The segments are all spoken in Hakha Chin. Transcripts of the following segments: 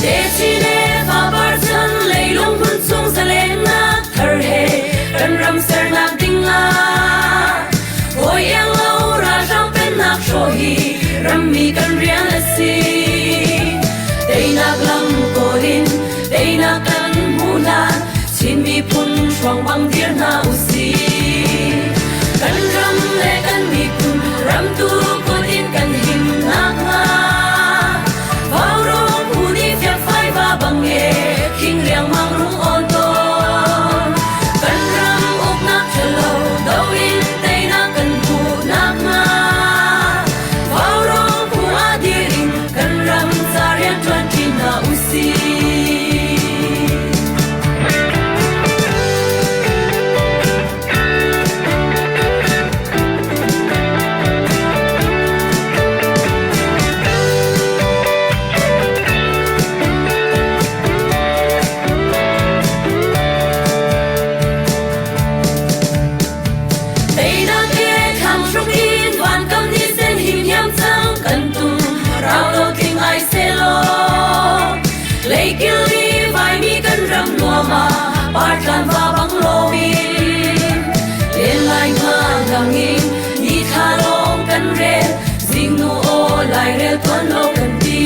Techin le fapar chan leilung hmun chung zalennak thar he kan ram sernak ding ah hawi iang lo ralhrang pennak hrawh hi rammi kan rian a si. Teinak lam kawl in teinak kan hmuh hlan Chin miphun hruang bang dir hna usih. Kan ram le kan miphun ram tu kut in kan him nakhnga Vaurawng phu nih fiakfai va bang e khing riangmang rung awn tawn. Kan ram uknak ṭhalo do in teinak kan hmuh nakhnga Vaurawng phu ah dir in kan ram ca rian ṭuanṭi hna usih. Teinak he thlang hruk in vankam ni sen him hiam cang kan tum rau lo tling ai selaw Leikil i vaimi kan ram nuam ah partlan va bang loin len lai nga ngang in ni thla lawng kan rel zingnu aw lairel tuan lo kan ti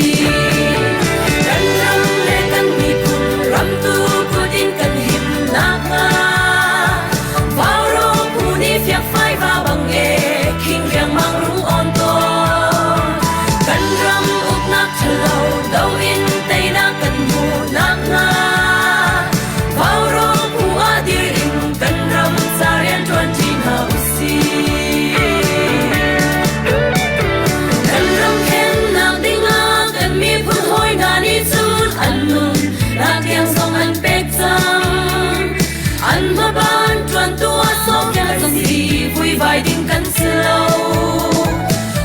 kan ram le kan miphun ram tu kut in kan him nakhnga Vaurawng phu nih fiakfai va bang e khing riangmang rung on tawn kan ram uknak ṭhalo do in teinak kan hmuh nakhnga Vaurawng phu ah dir in kan ram ca rian ṭuan ṭi hna usih. Kan ram khennak dingah kan miphun hawi hna nih cun an nun nak tiang zong an pek cang. An hmaban ṭuantu ah sawmkel kan si vuivai ding kan si lo.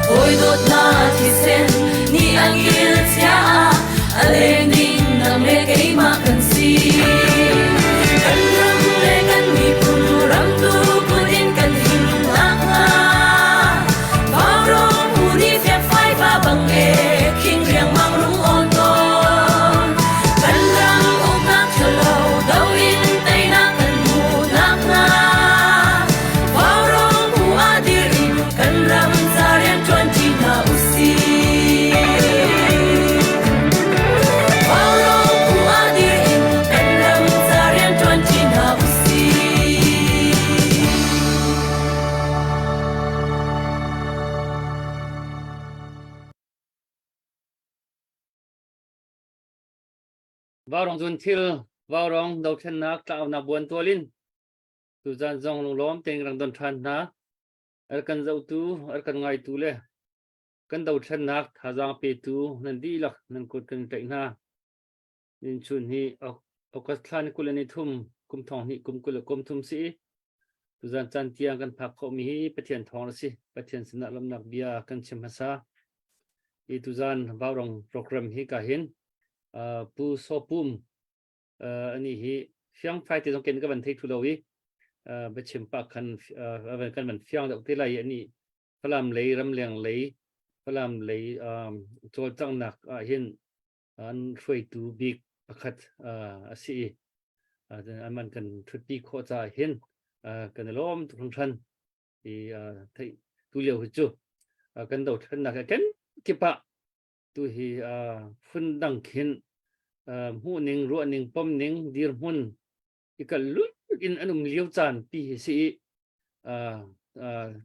Hawi dawtnak thisen nih an kil chia ah a leng ding nang le keimah kan si. Kan ram le kan miphun ram tu kut in kan him nakhnga Vaurawng phu nih fiakfai va bang e khing riangmang rung awn tawn. Kan ram uknak ṭhalo do in teinak kan hmuh nakhnga Vaurawng phu ah dir in kan ram ca rian ṭuan ṭi hna usih. Vaurawng phu ah dir in kan ram ca rian ṭuan ṭi hna usih. Vaurawng cun thil vaurawng dothlennak tlaunak buan tual in tuzan zong lunglawm tein rang don ṭhan hna. Ar kan zohtu, ar kan ngaitu le kan dothlennak thazaang petu nan dihlak nan kut kan tlaih hna. Nin chun hi August thla ni 23 kum thong hnih kum 20 le kum thum si. Tuzan caan tiang kan phak khawhmi hi Pathian thawng a si. Pathian sinah lawmhnak bia kan chim hmasa. Hi tuzan Vaurawng program hi ka hin Pu Saw Pum ani hi fiangfai te zong ken ka van thei thu lo i biachim pah khan kan van fiang deuh te lai i ani Falam lei ramleng lei Falam lei cawlcanghnak ah hin an hruaitu bik pakhat a si i an kan ṭhutpi khawh caah hin kan i lawm tuk hringhran i theih tu lio hi cu kan dothlennak he kenkip ah tu hi phundang khin hmuhning ruahning pomning dirhmun i kal lul in an um lio caan pi hi si i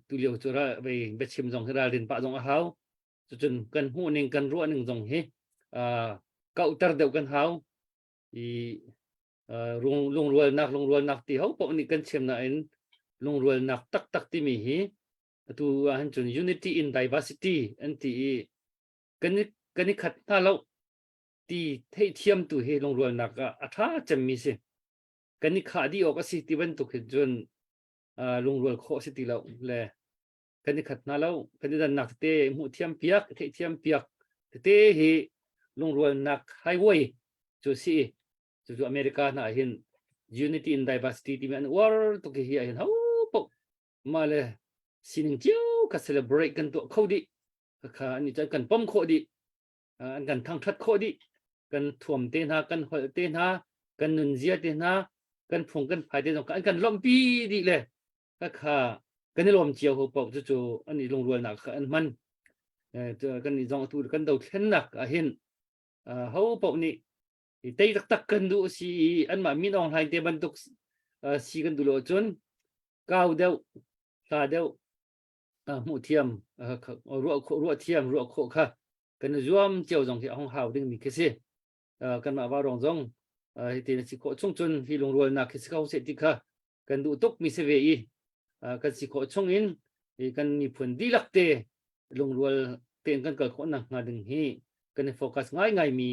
tu lio cu ra vei biachim zong hi ralrin pah zong a hau cucun kan hmuhning kan ruahning zong hi kauhter deuh kan hau i lungrualnak lungrualnak ti ho paoh nih kan chim nain lungrualnak taktak timi hi atu ahhin cun unity in diversity an ti i kan i kan i khat hna lo ti theihthiam tu hi lungrualnak ah a ṭha cemmi si kan i khah dih awk a si ti bantuk hin cun lungrual khawh si ti lo le kan i khat hna lo kan i dannak tete hmuh thiam piak theih thiam piak tete hi lungrualnak highway cu si cucu America hna hin unity in diversity timi an uar tuk hi ah hin ho paoh mah le sining cio kha celebrate kan tuah kho dih kha an kan pom khawh dih an kan thangthat khawh dih. Kan thuam te hna, kan holh te hna, kan nunzia te hna, kan phung kan phai te zong kha an kan lawmhpi dih le kha kan i lawm cio ho paoh cucu an i lungrualnak kha an hman. Kan i zong atu kan dothlennak ah hin ho paoh nih tei taktak kan duh si i anmah Min Aung Hlaing te bantuk si kan duh lo ahcun kau deuh hla deuh hmuh thiam ruah khawh ruah thiam ruah khawh kha kan i zuam cio zong hi a hung hau dingmi khi si. Kanmah vaurawng zong hi ti na si khawh chung cun hi lungrualnak hi si kho seh ti kha kan duh tuk mi si ve i kan si khawh chung in kan miphun dihlak te lungrual tein kan kal khawh nak hnga ding hi kan i focus ngaingai mi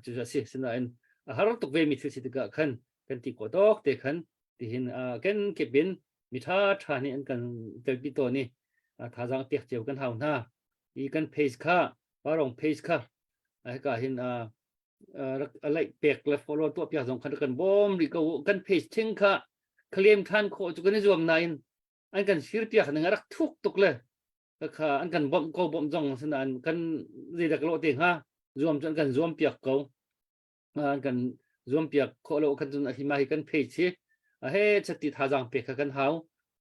cu a si. Sinain a har tuk ve mi thil si tikah khan kan ti khawh tawk te khan tihin kan kip in mi ṭha ṭha nih an kan telpi tawn i thazaang pek cio kan hau hna i kan page kha parong page kha hika hin rak like pek le follow tuah piak zong khan kan bawm rih ko. Kan page thing kha claim than khawh cu kan i zuam nain an kan fir piak ning a rak thuk tuk le kha an kan bawmh ko, bawmh zong sinain kan zeidak lo te hnga. Zuam cu an kan zuam piak ko, an kan zuam piak khawh lo khan cun hi ma hi kan page hi he chati thazaang pek kha kan hau,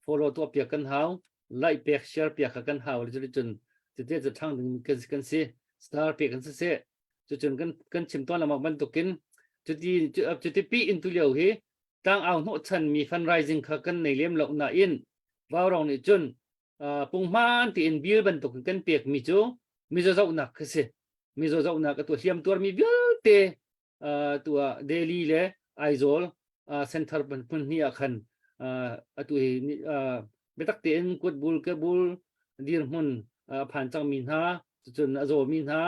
follow tuah piak kan hau, like pek, share piak kha kan hau. Le cun cute cu thang ding kan si, star pek kan si se cucun kan chim tawn lengmang bantukin cuti cuti pi in tu lio hi tlang au hnawh chan mi fundraising kha kan nei lem lo na in vaurong nih cun punghman tiin bill bantuk kan pek mi cu mizaw zohnak khi si. Mizaw zohnak atu hliam tuar mi vialte tu ah Delhi le Aizawl center hmun hnih ah khan atu hi biatak tein kutbul kebul dirhmun phan cang mi hna, cun a zaw mi hna,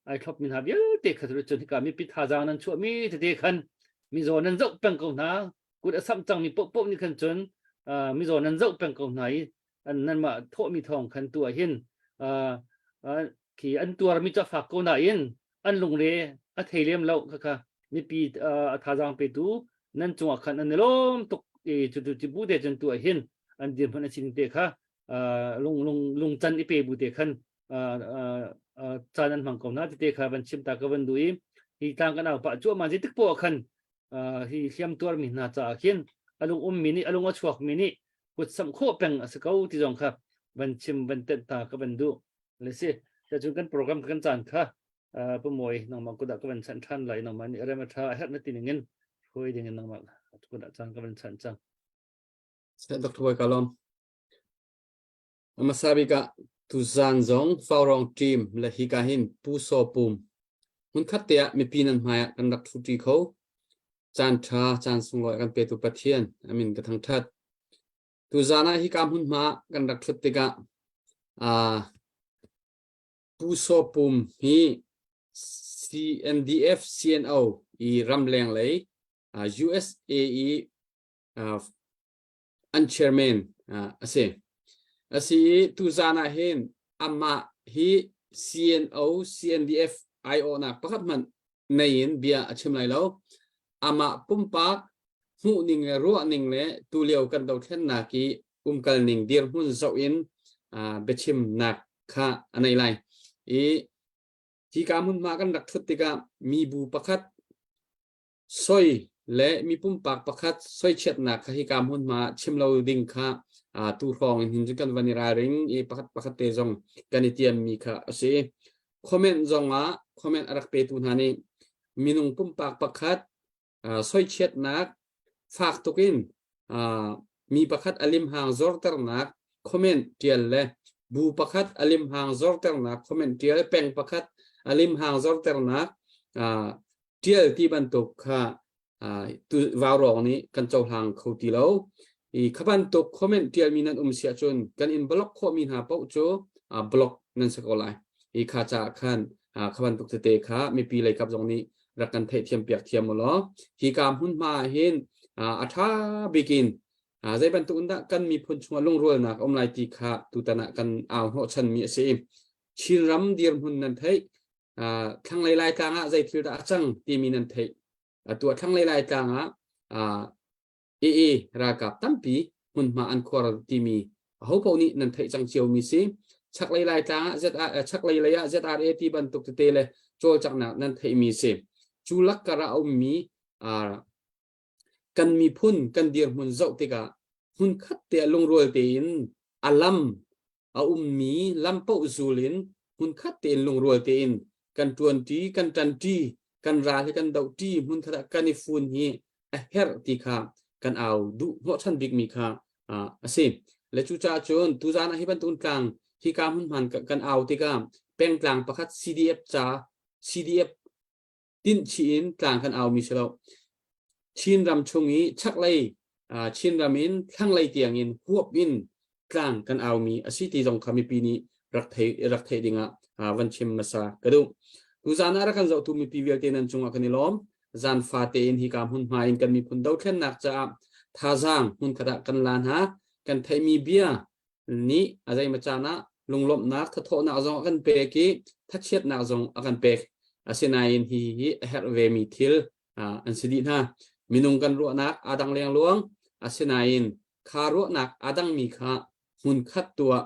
ai thlop mi hna vialte kha cun hika mipi thazaang nan chuah mi tete khan mizaw nan zoh peng ko hna. Kut a samh cang mi paohpaoh nih khan cun mizaw nan zoh peng ko hna i nanmah thawhmi thawng khan tu ah hin khi an tuarmi cu a fak ko nain an lungre a thei lem lo. Khakha mipi a thazaang petu nan cungah khan an i lawm tuk i cu tu bu te cun tu ah hin an dirhmun an sining te kha lung lung lungcan i pe bu te khan caan an hmang ko na tete kha van chim ta ka van duh i hi tlang kan au pah cuahmah zeitik poah khan hi hliam tuarmi hna caah khin a lung ummi nih, a lung a chuakmi nih kut samh khawh peng a si ko ti zong kha van chim van tenh ta ka van duh le si. Cun kan program kan caan kha Pu Mawi, nangmah kut ah ka van chanh ṭhan lai. Nangmah nih rem a ṭha a herh na ti ning in hruai ding in nangmah kut ah caan ka van chanh cang. Dr. Boy ka lawm. Hmasa bik ah tuzaan zong Vaurong team le hika hin Pu Saw Pum hmunkhat te ah mipi nan hmai ah kan rak ṭhuṭi kho. Caan ṭha, caan sunglawi a kan petu Pathian a min ka thangṭhat. Tuzaan ah hika hmunhma kan rak ṭhut tikah Pu Saw Pum hi CNDF CNO i ramleng lei USA i an chairman a si. A si i tuzaan ah hin amah hi CNO CNDF aiawhnak pakhat hmanh nei in bia a chim lai lo. Amah pumpak hmuhning le ruahning le tulio kan dothlennak i umkal ning dirhmun zoh in biachimnak kha a nei lai. I hika hmunhma kan rak thut tikah mibu pakhat soi le mi pumpak pakhat soichiatnak kha hika hmunhma chim lo ding kha tu hrawng in hin cun kan van i ralring i pakhat pakhat te zong kan i tiammi kha a si. Comment zong ah comment a rak petu hna nih minung pumpak pakhat soichiatnak fak tuk in mi pakhat a limhang zorternak comment tial le bu pakhat a limhang zorternak comment tial, peng pakhat a limhang zorternak ṭial ti bantuk kha tu vaurawng nih kan cohlang kho ti lo i kha bantuk comment ṭialmi nan um si ahcun kan in block khawhmi hna paoh cu block nan si ko lai i kha caah khan kha bantuk tete kha mipi lei kap zong nih rak kan theihthiam piak thiam u law hi ka hmunhma ah hin a ṭha bik in zei bantuk in dah kan miphun chungah lungrualnak a um lai ti kha tutan ah kan au hnawhchanmi a si. Chinram dirhmun nan theih, thlanglei Laitlang ah zei thil dah a cang timi nan theih. Atu ah thlanglei Laitlang ah AA ralkap tampi hmunhma an khuar timi ahopaoh nih nan theih cang ciomi si. Chaklei Laitlang ah ZR, chaklei lei ah ZRA ti bantuk tete le cawlcanghnak nan theihmi si. Cu lakkar ah a ummi kan miphun kan dirhmun zoh tikah hmunkhat te ah lungrual tein a lam a ummi lam paoh zul in hmunkhat tein lungrual tein kan ṭuanṭi, kan ṭanṭi, kan ral hi kan dohṭi, hmunkhat ah kan i fun hi a herh ti kha kan au duh hnawhchan bikmi kha a si. Le cucaah cun tuzaan ah hi bantuk tlang hika hmunhman kan au tikah pengtlang pakhat CDF ca CDF tinhchih in tlang kan aumi si lo. Chin ram chung i chaklei Chin ram in thlanglei tiang in huap in tlang kan aumi a si ti zong kha mipi nih rak thei rak theih ding ah van chim hmasa ka duh. Tuzaan ah rak kan zohtu mipi vialte nan cungah kan i lawm. Zan fate in hika hmunhma in kan miphun dothlennak caah thazaang hmunkhat ah kan la hna. Kan theihmi bia nih a zeimaw caan ah lunglawmhnak thathawhnak zong a kan pek i thachiatnak zong a kan pek. Asinain hi hi a herh vemi thil an si dih hna. Minung kan ruahnak aa dang lengluang. Asinain kha ruahnak aa dangmi kha hmunkhat tu ah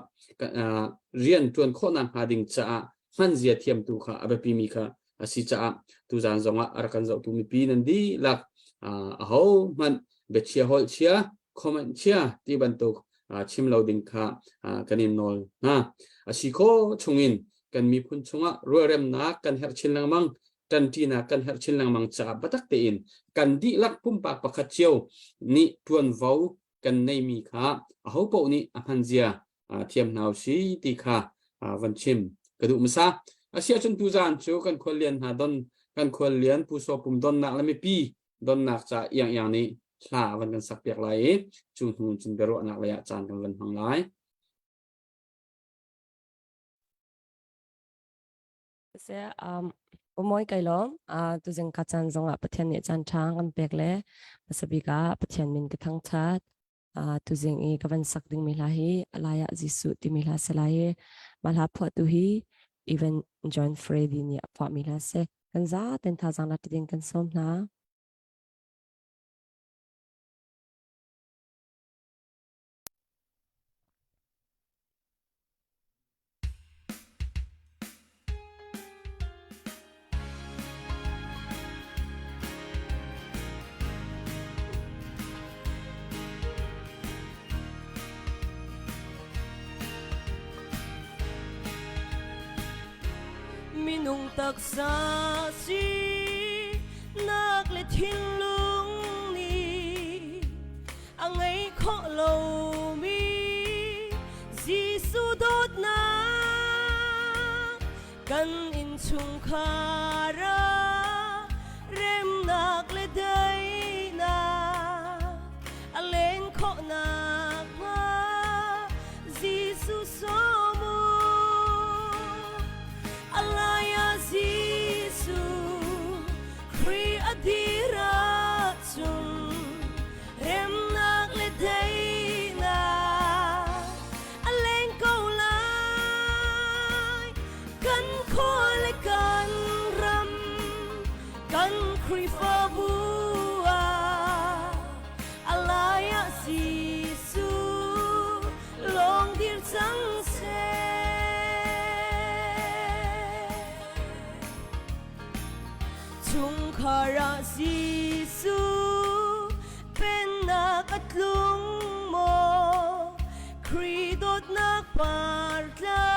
rian ṭuan khawhnak hnga ding caah hman zia thiamtu kha a biapimi kha a si caah tuzaan zongah a rak kan zohtu mipi nan dihlak aho hmanh biachia holh chia comment chia ti bantuk chim lo ding kha kan in nawl hna. A si khawh chungin kan miphun chungah rualremnak kan herh chin lengmang ṭanṭinak kan herh chin lengmang caah biatak tein kan dihlak pumpak pakhat cio nih ṭuanvo kan neimi kha ahopaoh nih a hman zia thiam hna usih ti kha van chim ka duh hmasa. Asiahcun tuzaan cu kan khuallian hna don kan khuallian Pu Saw Pum donnak le mipi donnak ca iang iang nih hla van kan sak piak lai i cu hnu cun biaruahnak lei ah caan kan van hmang lai. Seh, Umawi kai lawm. Tuzing ka caan zongah Pathian nih caan ṭha kan pek le hmasa bik ah Pathian min ka thangṭhat. Tuzing i ka van sak dingmi hla hi Alaiah Jesuh timi hla si lai i mah hla phuahtu hi Evan John Frady nih a phuahmi hla si. Kan zaten thazaang la ding kan sawm hna. Minung taksa si nak le thinlung nih a ngei khawh lomi Jesuh dawtnak kan innchungkhar ah remnak le daihnak a len khawh nakhnga Jesuh sawm u. A lai ah Jesuh Khrih a dir ahcun remnak le daihnak a leng ko lai. Kan khua le kan ram, kan Khrihfabu ah a lai ah Jesuh lawng dir cang seh. Chungkhar ah Jesuh pennak a tlung maw? Khrih dawtnak par tla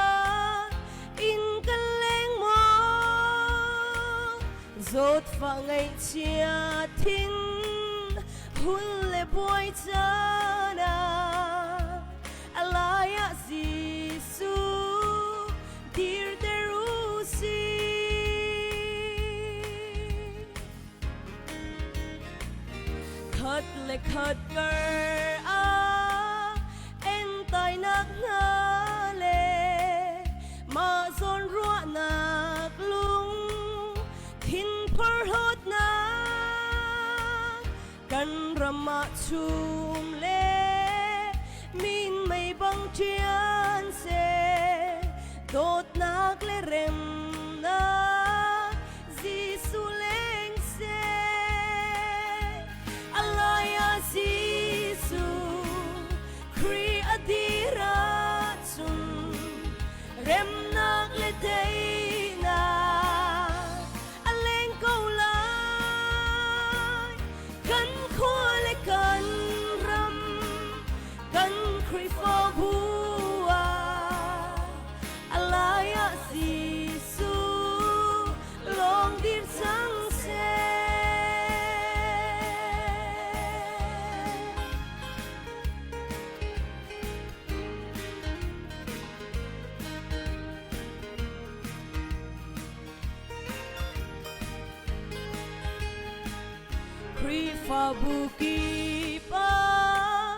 in kan leng maw? Zawtfah ngaihchia thin hun le buai caan ah a lai ah Jesuh dirter u sih. Khat le khat kar ah entainak hna le mah zawn ruahnak lung thin phorhlawtnak kan ram ah chum le min mei bang ṭian seh dawtnak le remnak Jesuh leng seh a lai ah Jesuh Khrih a dir ahcun remnak le daihnak a leng ko lai. Khrihfabu kip ah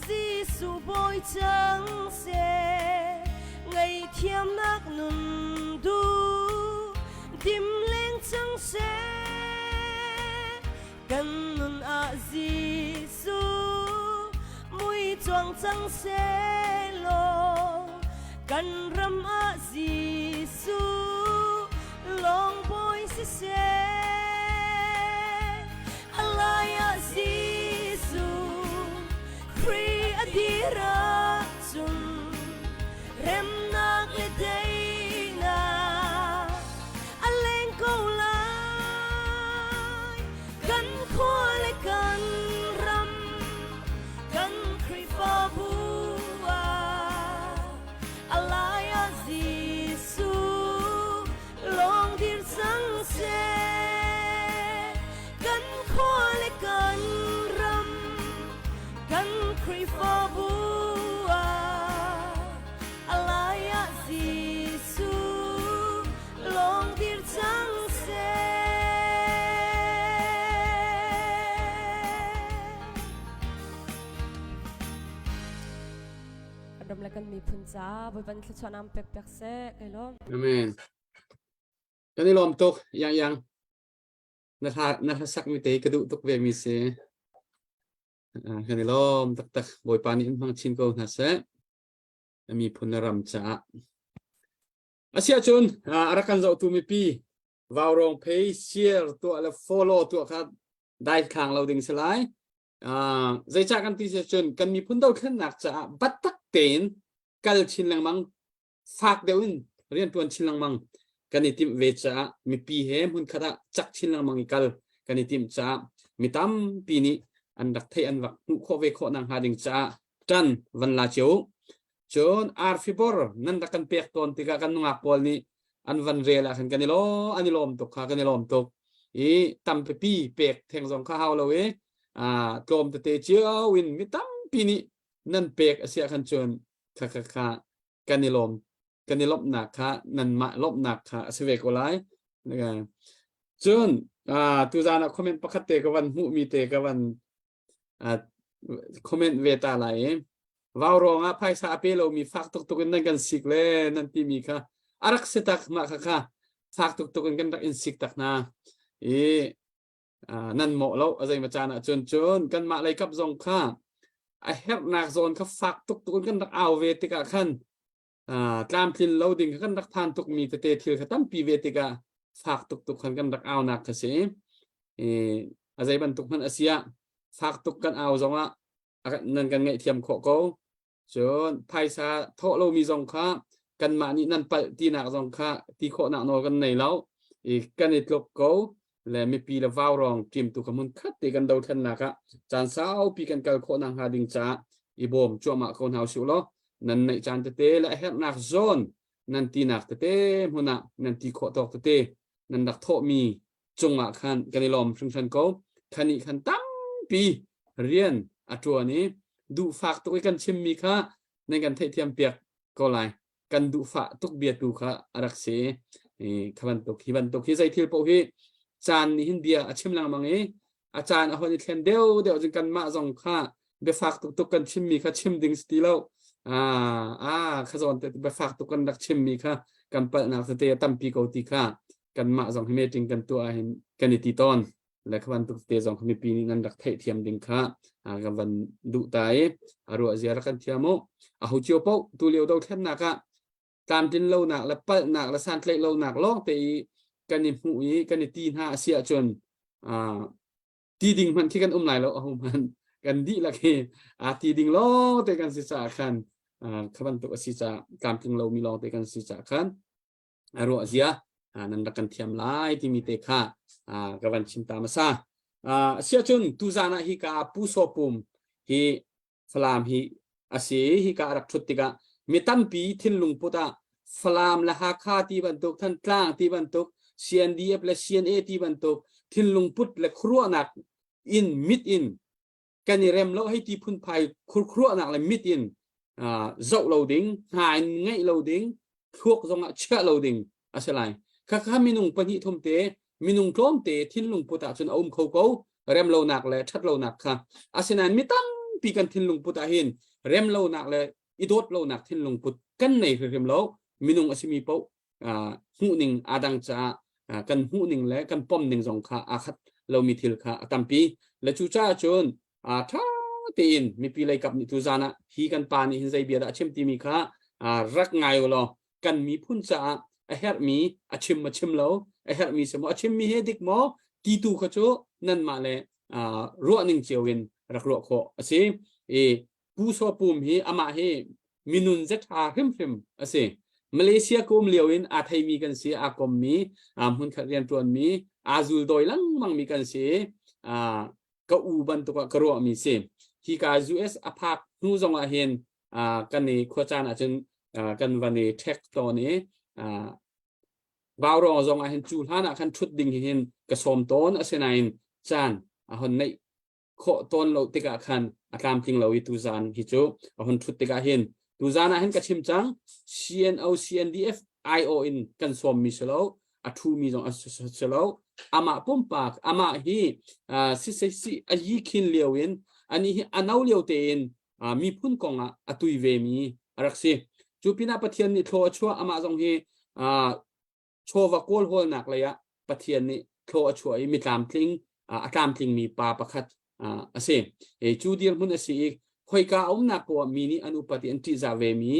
Jesuh bawi cang seh. Ngaihthiamnak nun duh dim leng cang seh. Kan nun ah Jesuh mui cuang cang seh law kan ram ah Jesuh lawng bawi siseh. A lai ah Jesuh Khrih a dir ahcun remnak le daihnak a leng ko lai. Kan khua le kan ram, kan Khrihfabu ah a lai ah Jesuh lawng dir cang seh. Kan khua le kan ram, kan Khrihfabu ah a lai ah Jesuh lawng dir cang seh. Kan ram le kan miphun ca Bawipa nih thluachuah nam pek piak seh kai lawm. Amen. Kan i lawm tuk yang yang. Na hla na hla sak mi te ka duh tuk ve mi si. Kan i lawm taktak Bawipa nih in hmang chin ko hna seh. Na miphun na ram caah. Asiahcun a rak kan zohtu mipi vaurawng phei share tuah le follow tuah kha daithlang lo ding si lai. Zeicah kan ti si cun kan miphun dothlennak caah biatak tein kal chin lengmang fak deuh in riantuan chin lengmang kan i timh ve caah mipi he hmunkhat ah cak chin lengmang i kal kan i timh caah mi tampi nih an rak theih an rak hmuh khawh ve khawh nak hnga ding caah ṭan van la cio Cun arfibor nan rak kan pek tawn tikah kan nungak pawl nih an van rel ah khan kan i lawm an i lawm tuk kha kan i lawm tuk i tampipi pek theng zong kha hau lo i tlawm tete cio in mi tampi nih nan pek a si ah khan cun kha kha kha kan i lawm kan i lawmhnak kha nanmah lawmhnak kha a si ve ko lai. Cun tuzaan ah comment pakhat te ka van hmuhmi te ka van comment ve ta lai i vau ruang ah phaisa a pe lomi fak tuk tuk in nan kan sik le nan timi kha a rak si tak mah kha kha fak tuk tuk in kan rak in sik tak hna i nan mawh lo a zeima caan ah cun cun kanmah lei kap zong kha a herhnak zawn kha fak tuk tuk in kan rak au ve tikah khan tlamtlin lo ding kha kan rak phan tukmi tete thil kha tampi ve tikah fak tuk tuk khan kan rak aunak kha si i a zei bantuk hmanh a si ah fak tuk kan au zongah nan kan ngaihthiam khawh ko cun phaisa thawh lomi zong kha kanmah nih nan palh tinak zong kha ti khawhnak nawl kan nei lo i kan i tluk ko le mipi le vaurawng ṭim tu kha hmun khat te kan dothlennak ah caan saupi kan kal khawh nak hnga ding caah i bawm cuahmah ko hna usih law nan neih caan tete le a herhnak zawn nan tinak tete hmun ah nan ti khawh tawk tete nan rak thawhmi cungah khan kan i lawm hringhran ko khani khan tampi rian a ṭuan i duhfak tuk i kan chimmi kha nan kan theihthiam piak ko lai kan duhfah tuk bia tu kha a rak si i kha bantuk hi bantuk hi zei thil paoh hi caan nih hin bia a chim lengmang i a caan a hon i thlen deuh deuh cun kanmah zong kha biafak tuk tuk kan chimmi kha chim ding si ti lo a kha zawn te biafak tuk kan rak chimmi kha kan palhnak tete a tampi ko ti kha kanmah zong hi meeting kan tuah ahhin kan i ti tawn le kha bantuk te zong mipi nih nan rak theihthiam ding kha kan van duh ta i a ruah zia rak kan thiam u a ho cio paoh tu lio dothlennak ah tlamtlin lonak le palhnak le santlaih lonak lawng te i kan i hmuh i kan i ti hna a si ahcun ti ding hmanh khi kan um lai lo a ho hmanh kan dihlak hi a ti ding lawng te kan si caah khan kha bantuk a si caah tlamtling lomi lawng te kan si caah khan a ruah zia nan rak kan thiam lai timi te kha ka van chim ta hmasa. Asiahcun tuzan ah hika Pu Saw Pum hi Falam hi a si hika a rak ṭhut tikah mi tampi thinlung put ah Falam le Hakha ti bantuk Thantlang ti bantuk CNDF le CNA ti bantuk thinlung put le khuaruahnak in mit in kan i rem lo hei ti phunphai khurkhuruahnak le mit in zoh lo ding hna in ngaih lo ding thluak zongah chiah lo ding a si lai khakha minung pahnih thum te minung tlawm te thinlung put ahcun a um kho ko. Remlonak le ṭhatlonak kha. Asinain mi tampi kan thinlung put ah hin remlonak le i dawt lonak thinlung put kan nei hrimhrim lo. Minung a simi paoh hmuhning aa dang caah kan hmuhning le kan pomning zong kha aa khat lomi thil kha a tampi. Le cu caah cun ṭha tein mipi lei kap nih tuzaan ah hi kan pa nih hin zei bia dah a chim timi kha rak ngai u law kan miphun caah a herhmi a chim a chim lo a herhmi si maw a chimmi hi dik maw ti tu kha cu nanmah le ruah ning cio in rak ruah khawh a si. I Pu Saw Pum hi amah hi minun zetha hrimhrim a si. Malaysia ka um lio in aa theimi kan si, aa kommi, hmunkhat rianṭuanmi, aa zuldawi lengmangmi kan si. Ka u bantuk ah ka ruahmi si. Hika US a phak hnu zong ah hin kan i khuacaan ahcun kan van i ṭhek tawn i Vaurawng zong ah hin cu hlan ah khan ṭhut ding hin ka sawm tawn. Asinain caan a hon neih khawh tawn lo tikah khan a tlamtling lo i tuzaan hi cu a hun ṭhut tikah hin tuzaan ah hin ka chim cang. CNO CNDF IO in kan sawmmi si lo, a ṭhumi zong a si lo. Amah pumpak amah hi si si a yi khin lio in ani hi a no lio tein miphun kong ah a tui ve mi a rak si. Cu pinah Pathian nih thlaw a chuah. Amah zong hi chawva kawlhawlnak lei ah Pathian nih thlaw a chuah i mi tlamtling a tlamtlingmi pa pakhat a si. Cu dirhmun a si i khoika a umnak poah mi nih an upat i an ṭihzah ve mi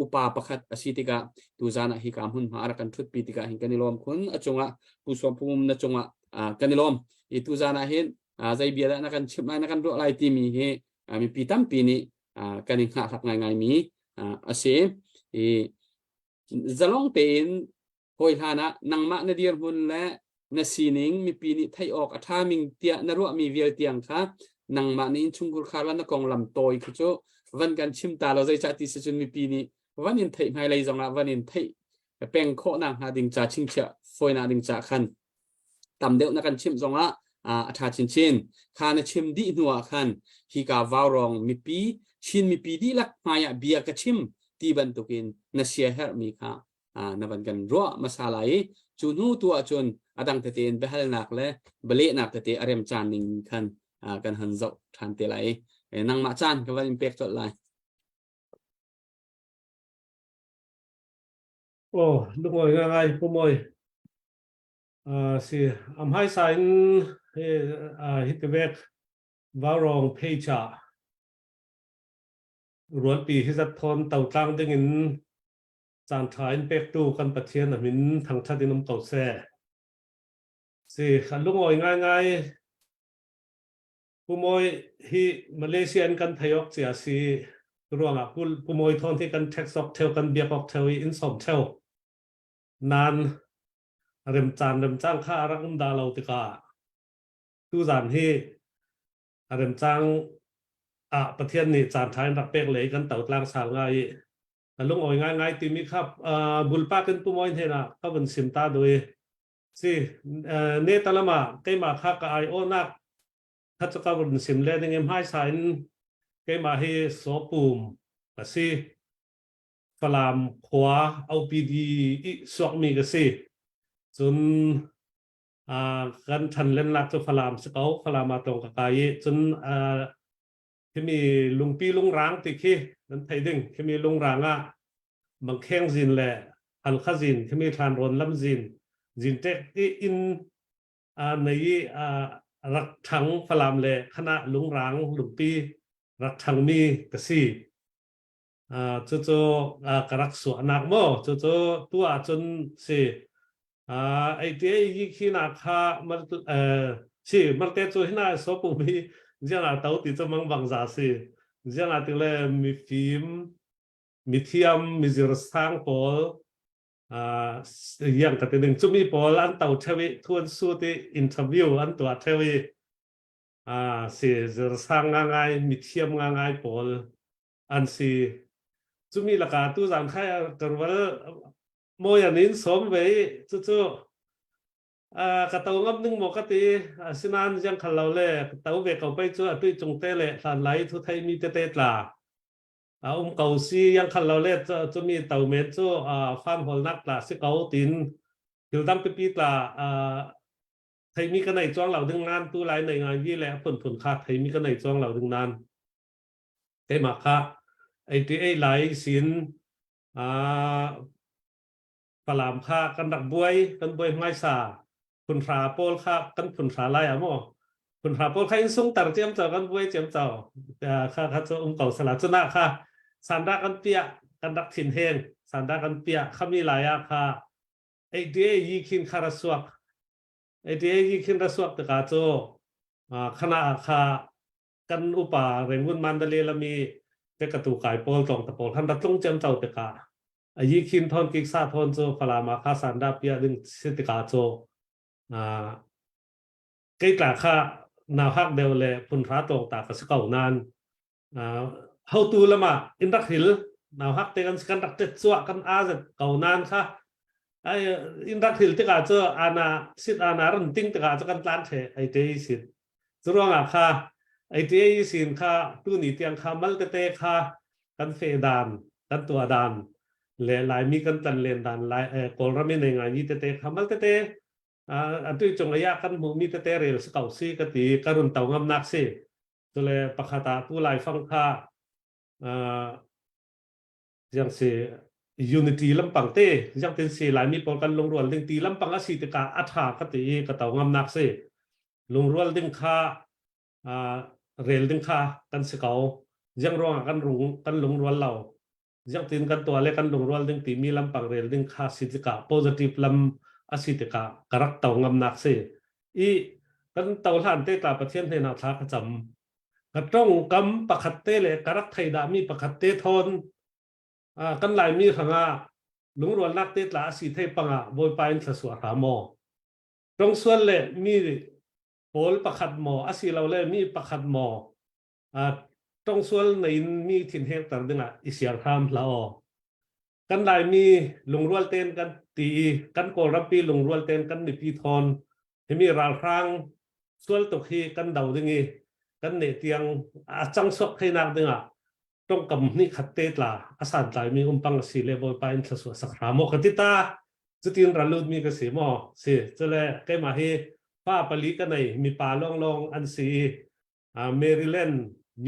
upa pakhat a si tikah tuzaan ah hika hmunhma a rak kan ṭhutpi tikah hin kan i lawm khun. A cungah Pu Suam Pum na cungah kan i lawm. I tuzaan ah hin zei bia dah na kan chimh lai, na kan ruah lai timi hi mipi tampi nih kan i hngahhlak ngaingaimi a si. I zalong tein hawi hlan ah nangmah na dirhmun le na sining mipi nih theih awk a ṭha ming tiah na ruahmi vial tiang kha nangmah nih innchungkhur khar la na konglam tawi khi cu van kan chim ta lo. Zeicah ti si cun mipi nih van in theih hmailei zongah van in theih peng khawhnak hnga ding ca chingchiah fawinak ding ca khan tam deuh na kan chimh zongah a ṭha chinchin kha. Na chim dih hnu ah khan hika Vaurawng mipi, Chin mipi dihlak hmai ah bia ka chim ti bantukin na sia herhmi kha na van kan ruah hmasa lai i cu hnu tu ahcun a dang tete in biahalnak le bialehnak tete a rem caan ning khan kan han zoh ṭhan te lai i nangmah caan ka van in pek colh lai. Oh, lungawi ngai ngai pu Mawi. Si am hmaisa in hi ti vek Vaurawng page ah rualpi hi zat thawn totlang ding in caan ṭha in pektu kan Pathian a min thangṭhat in um ko seh. Si kan lungawi ngaingai. Pu Mawi hi Malaysia in kan thei awk cia si ruangah Pu Mawi thawn hi kan text awk theu, kan biak awk theu i in som theu nan remcaan remcang kha a rak um dah lo tikah tuzan hi a remcang ah Pathian nih caan ṭha in rak pek le kan to tlang sal ngai i ka lungawi ngai ngai timi kha bulpak in Pu Mawi hnen ah ka vun sim ta dui si. Ne talama keimah kha ka ai awnak kha chu ka vun sim le ding i hmaisa in keimah hi Sopum ka si, Falam khua OPD i suakmi ka si. Cun kan ṭhan lennak cu Falam si ko. Falam ah tlawng ka kai i cun khimi lungpi lungrang ti khi nan theih ding. Khimi lungrang ah Mangkheng zin le Halkha zin khimi Thlanrawn lam zin zinṭek i inn nei i rak ṭhang Falam le khana lungrang lungpi rak ṭhangmi ka si. Cucu ka rak suahnak maw cucu tu ahcun si ei ti ei yi khi na kha mar si marte cu hina so pu mi ziang a to ti cu mang bang za si ziang a ti le mi fim mi thiam mi zir sang pawl yang ka ti ding chumi pawl an to thewi thuan su ti interview an tua thewi si zir sang nga ngai mi thiam nga ngai pawl an si. Cumi lakah tu zan khai karwal mawi an in som ve i cucu ka to ngam ning maw ka ti. Asinain ziang khal lo le ka to ve ko pei cu atui cung te le hlan lai thu thei mi tete tla a um ko si yang khal lo le cumi to men cu fan holnak tla si ko tin thil dang pipi tla. Theimi ka nei chuang lo ding nan tu lai nei ngai vi le a phunphun kha theimi ka nei chuang lo ding nan keimah kha 88 lai sin Falam kha kan rak buai kan buai hmaisa phunhra pawl kha kan phunhra lai a maw phunhra pawl kha in sung tar ciam cho kan buai ciam cho kha kha cu um ko sala cuna kha sanda kan pia kan rak thin heng sanda kan pia khami lai ah kha ADA yi khin kha ra suak ADA yi khin ra suak taka cu khana kha kan upa Rangoon Mandalay lami te ka tu kai pawl tong ta pawl khan ra tlung cem cho tika a yi khin thon kik sa thon cu Falam ah kha sanda pia ding si tika cu kei tla kha nau hak deuh le phunhra tawng ta ka si ko nan hotu lama in rak hil nau hak te kan kan rak tet chuah kan a zet ko nan kha ai in rak hil tikah cu ana sit ana ran ting tikah cu kan tlan the ai te sin cu ruangah kha ai te sin kha tu ni tiang kha mal tete kha kan fe dan kan tua dan le laimi kan tan len dan lai kawlram in ngai ni tete kha mal tete atu cung aya kan hmu mi tete rel si ko si ka ti ka run to ngam nak si tule pakhat ah tu lai fang kha yang si unity lampang te yang tin si laimi pawl kan lungrual ding ti lampang a si tikah a tha ka ti i ka to ngam nak si lungrual ding kha rel ding kha kan si ko ziang ruangah kan rung kan lungrual lo ziang tin kan tuah le kan lungrual ding timi lampang rel ding kha si tikah positive lam a si tikah ka rak to ngam nak si i kan to hlan te tla Pathian hnen ah thla ka cam ka tong kam pakhat te le ka rak thei dah mi pakhat te thon kan laimi hrangah lungrualnak te tla a si thei pangah Bawipa in thla suah hra maw tong sual le mi pawl pakhat maw asilole mi pakhat maw tongsual nei in mi thin hekter dingah i siar hram hlah aw. Kan Laimi lungrual ten kan ti i kan Kawlrampi lungrual ten kan mipi thawn himi ralhrang sual tuk hi kan do ding i kan ne tiang a cang suak theinak dingah tongkam hnih khat te tla a santlai mi umpang a si le Bawipa in thlasua sak hram aw ka ti ta cutin ralut mi ka si maw si cule keimah hi pa pali ka nei mipa lawnglawng an si i Maryland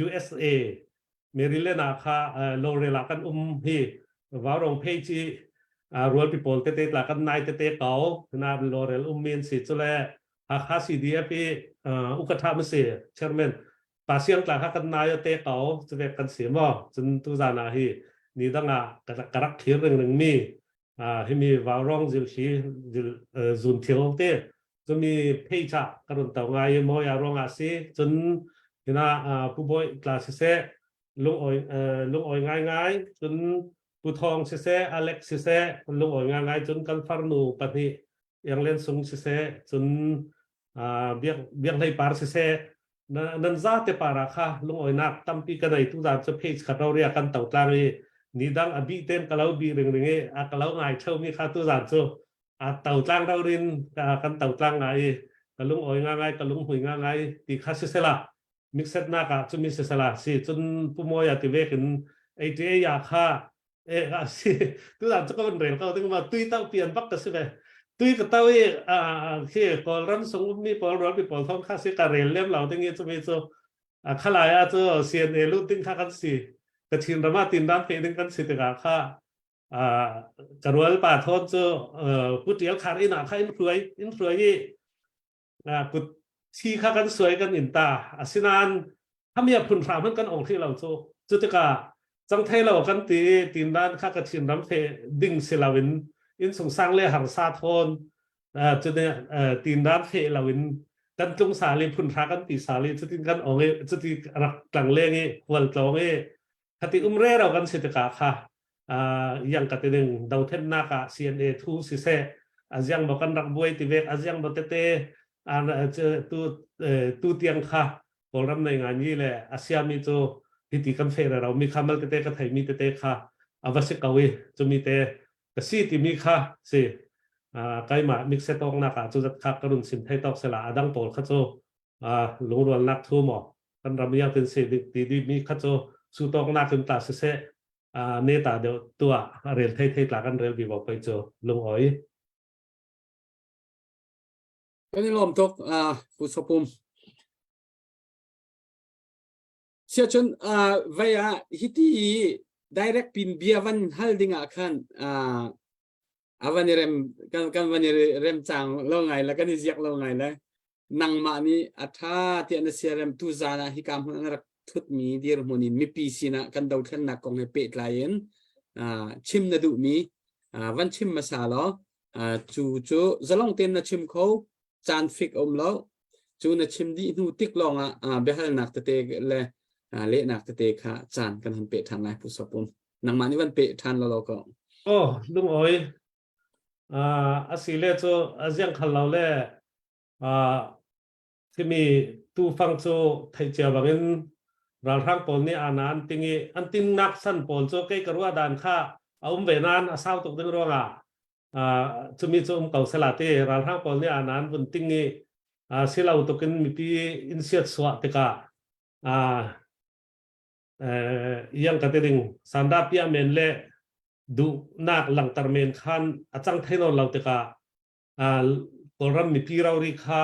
USA Maryland ah kha Laurel ah kan um hi Vaurong phei chi rualpi pawl tete tla kan nai tete ko na Laurel um mi an si cule Hakha CDF i ukatha ma si chairman pa siang tla kha kan nai te ko cuve kan si maw cun tu zan ah hi ni dang ah ka rak thlir ring ring mi himi vaurong zil thli zil zun thil te cumi phei cha ka run to ngai maw ya ruang ah si cun hina pu boy tla si se lung oi lung oi ngai ngai cun pu thong si se alex si se lung oi ngai ngai cun kan farnu pahnih Ianglen sung siseh cun biak biak hlei par siseh nan za te para kha lungawinak tampi ka nei tu zan cu page khat ro ria kan to tlang i ni dang a bi ten ka lo bi ring ring i a ka lo ngai theu mi kha tu zan cu a to tlang ro rin kan to tlang ngai i ka lung oi nga ngai ka lung hui nga ngai ti kha sisela mixed nak ah cumi sisela si cun pumoya ti vekin ATA ya kha e a si tu zan cu ka van rel ko ding ma tui tau pian bak ka si ve tui ka tau i a khi kawlram sung ummi pawl rual mi pawl thong kha si ka rel lem lo ding i cumi cu a khalai a cu CNA lut ding kha kan si ka Chin ram ah tin ram fe ding kan si tikah kha a ka rual pa thon cu pu tial khar in ah kha in hruai in hruai i kut thi kha kan suai kan in ta asinain hamia phun hram han kan ong thli lo cu cu tikah cang thei lo kan ti tin dan kha ka Chin ram the ding si lo in in sung sang le har sa thawn cu ne tin dan the lo in kan tlung sa le phun hra kan ti sa le cutin kan ong i cuti rak tlang leng i hual tlong i khati um re ro kan si tikah kha yang ka ti ding dothennak ah CNA thu siseh aziang bo kan rak buai ti vek aziang bo tete tu tu tiang kha kawlram nei ngai mi le asia mi cu hiti kan fe ro mi kha mal tete ka thei mi tete kha ava si ko i chumi te ka si ti mi kha si kaima mix tok nak ah chu zat kha ka run sim thei tok sela adang pawl kha chu lungrual nak thu mo kan ram yang tin se ti di mi kha chu su tok nak in ta se se ne ta deuh tua rel thei thei tla kan rel bi bo pei chu lung oi. Kan i lawm tuk Pu Sopum. Siacun vei ah hiti i direct pin bia van hal ding ah khan a van i rem kan kan van i rem cang lo ngai le kan i ziak lo ngai le nangmah nih a tha tiah na siarem tu zan ah hika hmun an rak thutmi dirhmun in mipi sinah kan dothlennak kong he pehtlai in chim na duhmi van chim hmasa law cu cu zalong tein na chim kho caan fik um lo cu na chim dih hnu tik lawng ah biahalnak tete le lehnak tete kha caan kan han peh ṭhan lai Pu Sopum nangmah nih van peh ṭhan lo lo ko. Oh lung oi asile cu aziang khal lo le timi tufang cu theih cia bangin ralhrang pawl nih ana an ting i an tinnak san pawl cu kei ka ruah dan kha a um ve nain a sau tuk ding ruangah cumi cu um ko sela ti ralhrang pawl nih ana an vun ting i silo tukin mipi in siat suah tikah iang ka ti ding sanda pia men le duhnak langter men khan a cang thei nawn lo tikah Kawlram mipi rori kha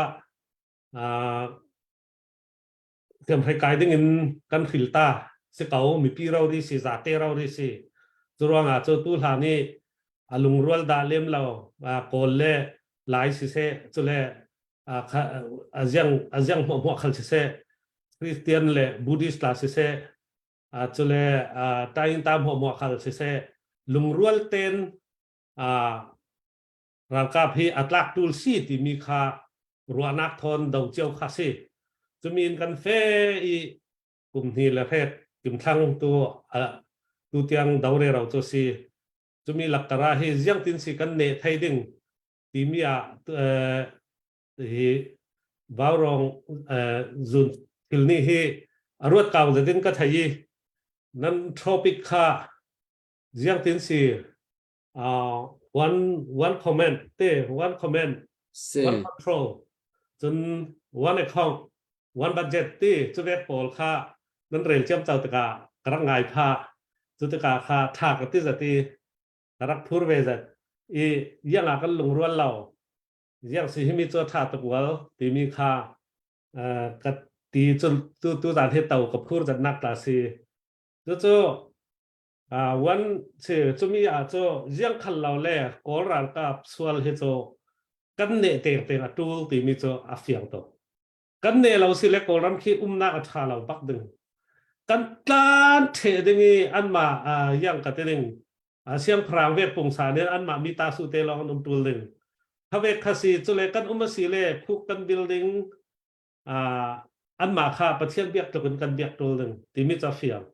hriamhrei kai ding in kan hril ta si ko mipi rori si zate rori si cu ruangah cu tu hlan i a lungrual dah lem lo Kawl le Lai siseh cule a ziang a ziang hmuah hmuah khal siseh Christian le Buddhist la siseh cule tain ta hmuah hmuah khal siseh lungrual ten Ralkap hi a tlak tul si timi kha ruahnak thawn do cio kha si. Cumi in kan fe i kum hnih le hrek timthlang tu tu tiang do re ro cu si. Cumi lakkara hi ziang tin si kan ne thei ding timi ah hi vaurong zun thil nih hi a ruat kau zetin ka thei i nan topic kha ziang tin si one one comment te one comment one control cun one account one budget ti cu vek pawl kha nan rel ciam cau tikah ka rak ngai pha cu tikah kha tha ka ti zati ka rak phur ve zat i yang ah kan lungrual lo yang si himi cu tha tuk wal timi kha ka ti cu tu tu zan he to ka phur zat nak ta si cu cu One si cumi ah cu ziang khal lo le Kawl ralkap sual hi cu kan neh tengteng a tul timi cu a fiang tuk. Kan neh lo si le Kawlram khi umnak a ṭha lo bak ding. Kan tlan ṭheh ding i anmah yang ka ti ding. Siangpahrang vek pungsan in anmah mi ta su te lawng an um tul ding. Khavek kha si cu le kan um a si le khuk kan building anmah kha Pathian biak tluk in kan biak tul ding timi cu a fiang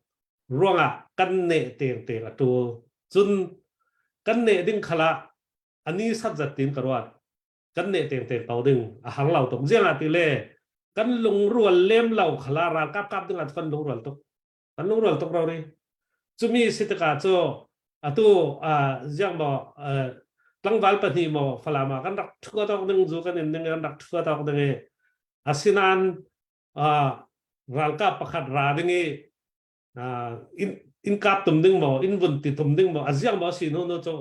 ruangah kan neh tengteng a tul cun kan neh ding khala ani sat zat tin ka ruat kan neh tengteng ko ding a hang lo tuk ziang ah ti le kan lungrual lem lo khala ralkap kap ding ah kan lungrual tuk kan lungrual tuk ro ri cumi si tikah cu atu ziang maw tlangval pahnih maw Falam ah kan rak thua tawk ding zu kan in ding kan rak thua tawk ding i asinain ralkap pakhat ra ding i in in kap tum ding maw in vun ti tum ding maw aziang maw si no no cho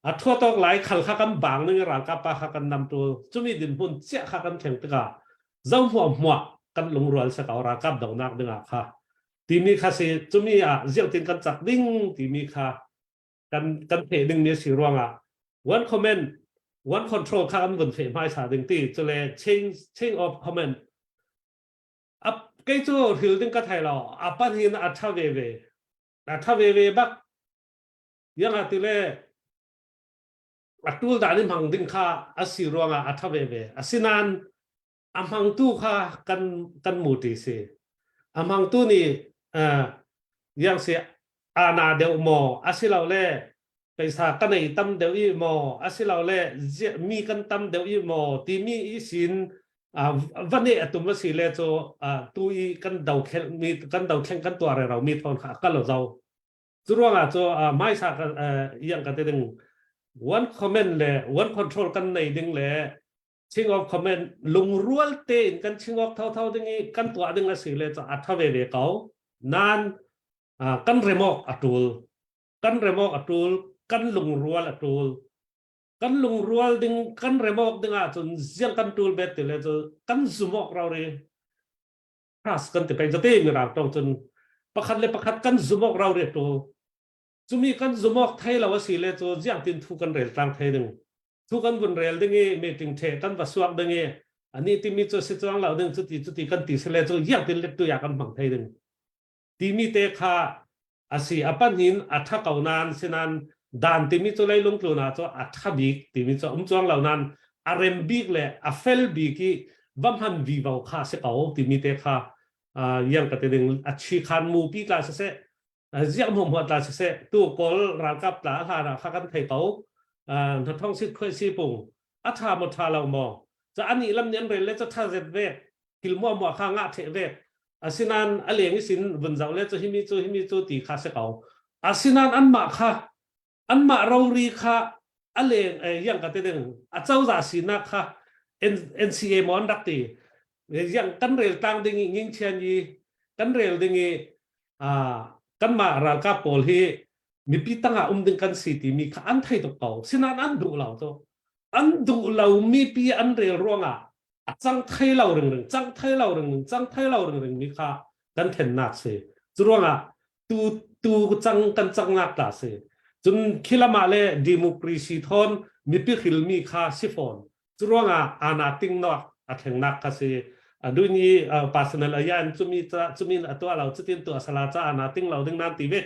a thua tawk lai khal kha kan bang ning ralkap pa kha kan nam tu chumi din hmun chia kha kan thleng tikah zo hmuah hmuah kan lungrual sa ko ralkap donak dingah kha timi kha si cumi ah ziangtin kan cak ding timi kha kan kan pheh ding mi si ruangah one comment one control kha kan vun pheh hmaisa ding ti chule change change of comment ap kei cu hril ding ka thai lo apan hin a tha ve ve a tha ve ve bak yang ati le a tul dan in hmang ding kha a si ruangah a tha ve ve asinain a hmangtu kha kan kan mu ti si a hmangtu nih yang si ana deuh maw asilole peisa ka nei tam deuh i maw asilole mi kan tam deuh i maw timi i sin va ne atum asi le cu tu i kan do khel mi kan do thleng kan tuar ro mi thon kha ka lo zo cu ruangah cu maisa ka yang ka te ding one comment le one control kan nei ding le ching of comment lungrual tein kan ching awk thotho ding i kan tuah ding a si le cu a tha ve ve ko nan kan remawk a tul kan remawk a tul kan lungrual a tul. Kan lungrual ding kan remawk ding ahcun ziang kan tul bet ti le cu kan zumawk rau ri trust kan ti peng zate mirang tong cun pakhat le pakhat kan zumawk rau ri tu cumi kan zumawk thei lo asi le cu ziang tin thu kan rel tlang thei ding thu kan vun rel ding i meeting the kan va suak ding i ani timi cu si chuang lo ding cuti cuti kan ti sile cu ziang tin let tu ya kan hmang thei ding timi te kha asi a panhin a tha ko nan sinan dan timi cu leilung tlun ah cu a tha bik timi cu um chuang lo nan a rem bik le a fel bik i va hman vivo kha si ko timi te kha yang ka te ding a chi khan mu pi tla se se ziak hmuh hmuah tla siseh tu kawl ralkap tla hlan ah kha kan thei ko na thong sit khoi si pung a tha maw tha lo maw ca ani lam nih an rel le ca tha zet ve thil mua mua kha nga the ve asinan a leng isin vun zau le cu himi cu himi cu ti kha se ko asinan an mah kha an mah rori kha a leng yang ka te ding a cozah sinak kha NCA maw an rak ti yang kan rel tlang ding i nging chian i kan rel ding i kanmah ralkap pawl hi mipi tangah um ding kan si timi kha an thei tuk ko sinain an duh lo tu an duh lo mipi an rel ruangah a cang thei lo ring ring cang thei lo ring ring cang thei lo ring ring mi kha kan thennak si cu ruangah tu tu cang kan cangnak ta si cun khilama le democracy thon mipi hril mi kha si fawn cu ruangah ana ting nok a thlengnak kha si aduni personal ayan chumi cha chumin atua lo chutin tu asala cha ana ting lo ding nan ti ve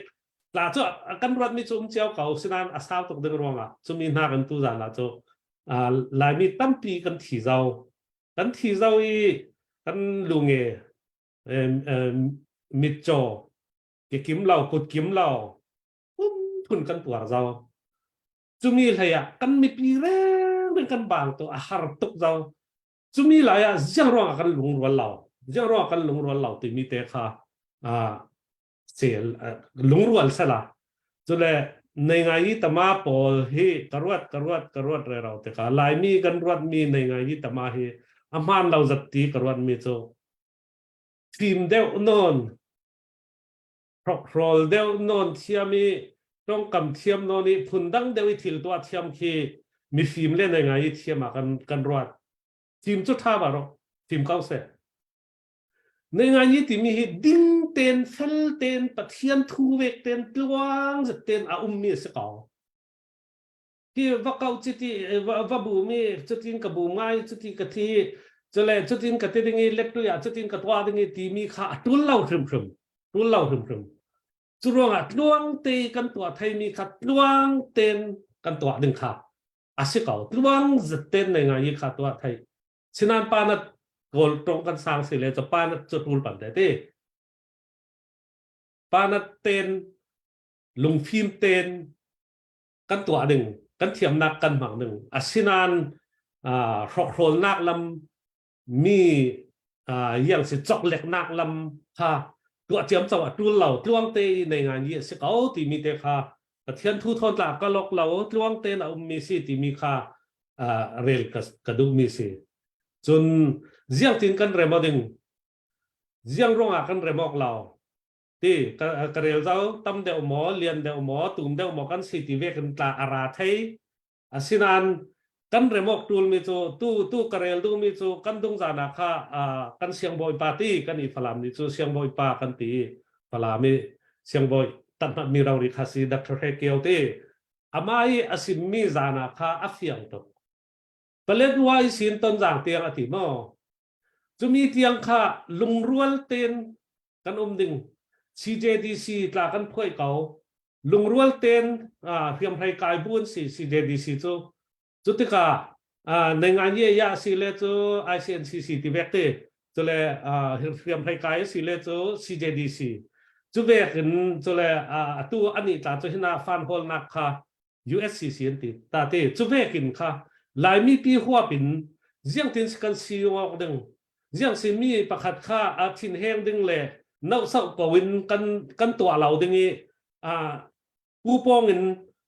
tla chu kan ruat mi chu um chiao ko sinan a sau tuk ding ruangah chumi hna kan tu zan la chu laimi tampi kan thi zau kan thi zau i kan lunge mitcaw ke kim lo kut kim lo um phun kan tuar zau cumi hlei ah kan mipi reng kan bang to a har tuk zau cumi lai ah ziang ruang ah kan lungrual lo ziang ruang ah kan lungrual lo timi te kha sel lungrual sala cule nei ngai i tama pawl hi ka ruat ka ruat ka ruat re ro te ka laimi kan ruat mi nei ngai i tama hi a hmaan lo zat ti ka ruat mi cu fim deuh nawn hrokhrol deuh nawn thiam i tongkam thiam nawn i phundang deuh i thil tuah thiam khi mifim le nei ngai i thiam ah kan kan ruat fim cu tha ba ro fim ko se Nei ngai ni timi hi ding ten fel ten Pathian thu vek ten tluang zet ten a ummi a si ko. Hi va kau chiti va bu mi cutin ka bu ngai cuti ka thi cule cutin ka ti ding i let tu ya cutin ka tua ding i timi kha a tul lo hrimhrim tul lo hrimhrim cu ruangah tluang te kan tuah theimi kha tluang ten kan tuah ding kha a si ko tluang zet ten nei ngai i kha tuah thei Sinan pa na kawl tong kan sang si le ca pa na cu tul pan te ti. Pa na ten lungfim ten kan tuah ding kan thiamnak kan hmang ding asinan hrokhrawlnak lam mi yang si chok-leknak lam kha tuah ciam cho a tul lo tluang te i nei ngai ni a si ko timi te kha Pathian thu thawn tla ka lok lo tluang te na ummi si timi kha rel ka duhmi si. Cun ziang tin kan rem ding ziang ruangah kan rem awk lo ti ka rel zau tam deuh maw lian deuh maw tum deuh maw kan si ti ve kan tla a ra thei asinain kan rem awk tul mi cu tu tu ka rel duh mi cu kan dung zan ah kha kan siangbawi pa ti kan i falam ni cu siangbawi pa kan ti falam i siangbawi tanhmat mi rori kha si Dr. Hre Kio ti Amah i a simmi zan ah kha a fiang tuk. Paletwa i sin tonzang tiang a ti maw? Cumi tiang kha lungrual tein kan um ding. CJDC tla kan phuai ko. Lungrual tein hriamhrei kai bu an si CJDC cu. Cu tikah nei ngai ye ya si le cu ICNCC ti vek te cule hriamhrei kai si le cu CJDC cu vek in cule atu ani tla cu hina fan hol nak kha USCC an ti ta te cu vek in kha Laimi pi huap in ziang tin kan si ngok ding ziang si mi pakhat kha a thin heng ding le no sau ko in kan kan tua lo ding i a pupawng in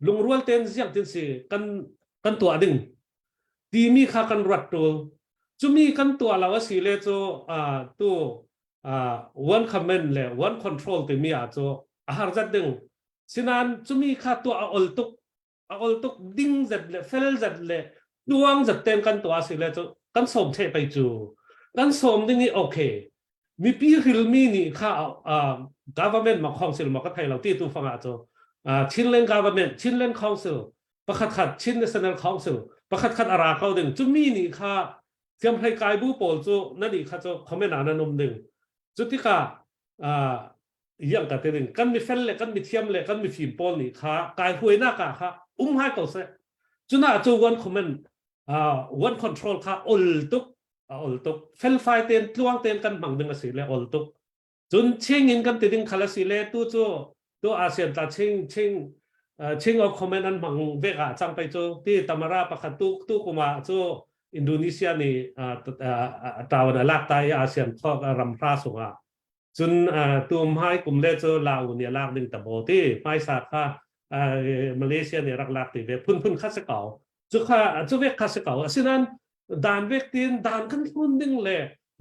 lungrual tein ziang tin si kan kan tuah ding timi kha kan ruat tul cumi kan tuah lo a si le cu tu one command le one control timi ah cu a har zat ding sinan cumi kha tuah a ol tuk. A ol tuk ding zet le fel zet le tluang zet ten kan tuah si le cu kan sawm the pei cu. Kan sawm ding i okay. Mipi rilmi nih kha government ma council ma ka thei lo ti tu fangah cu Chinland government Chinland council pakhat khat Chin National Council pakhat khat ara ko ding cu mi nih kha thiamhlei kai bu pawl cu na nih kha cu comment ah nan um ding cu tikah yang ka te ding kan mi fel le kan mi thiam le kan mi fim pawl nih kha kai huainak ah kha um hai ko seh cuna cu one comment one control kha ol tuk a ol tuk felfai ten tluang ten kan hmang ding a si le ol tuk cun ching in kan ti ding khal a si le tu cu tu ASEAN tla ching ching ching of comment an hmang vek ah cang pei cu ti tamara pakhat tu tu kuma cu Indonesia nih tawan a lak ta i ASEAN thok ram hra sungah cun tu hmai kum le cu Lao nih a lak ding tabo ti hmaisa kha Malaysia nih rak lak ti ve phun phun kha si ko cu kha cu vek kha si ko asinain dan vek tin dan kan thlun ding le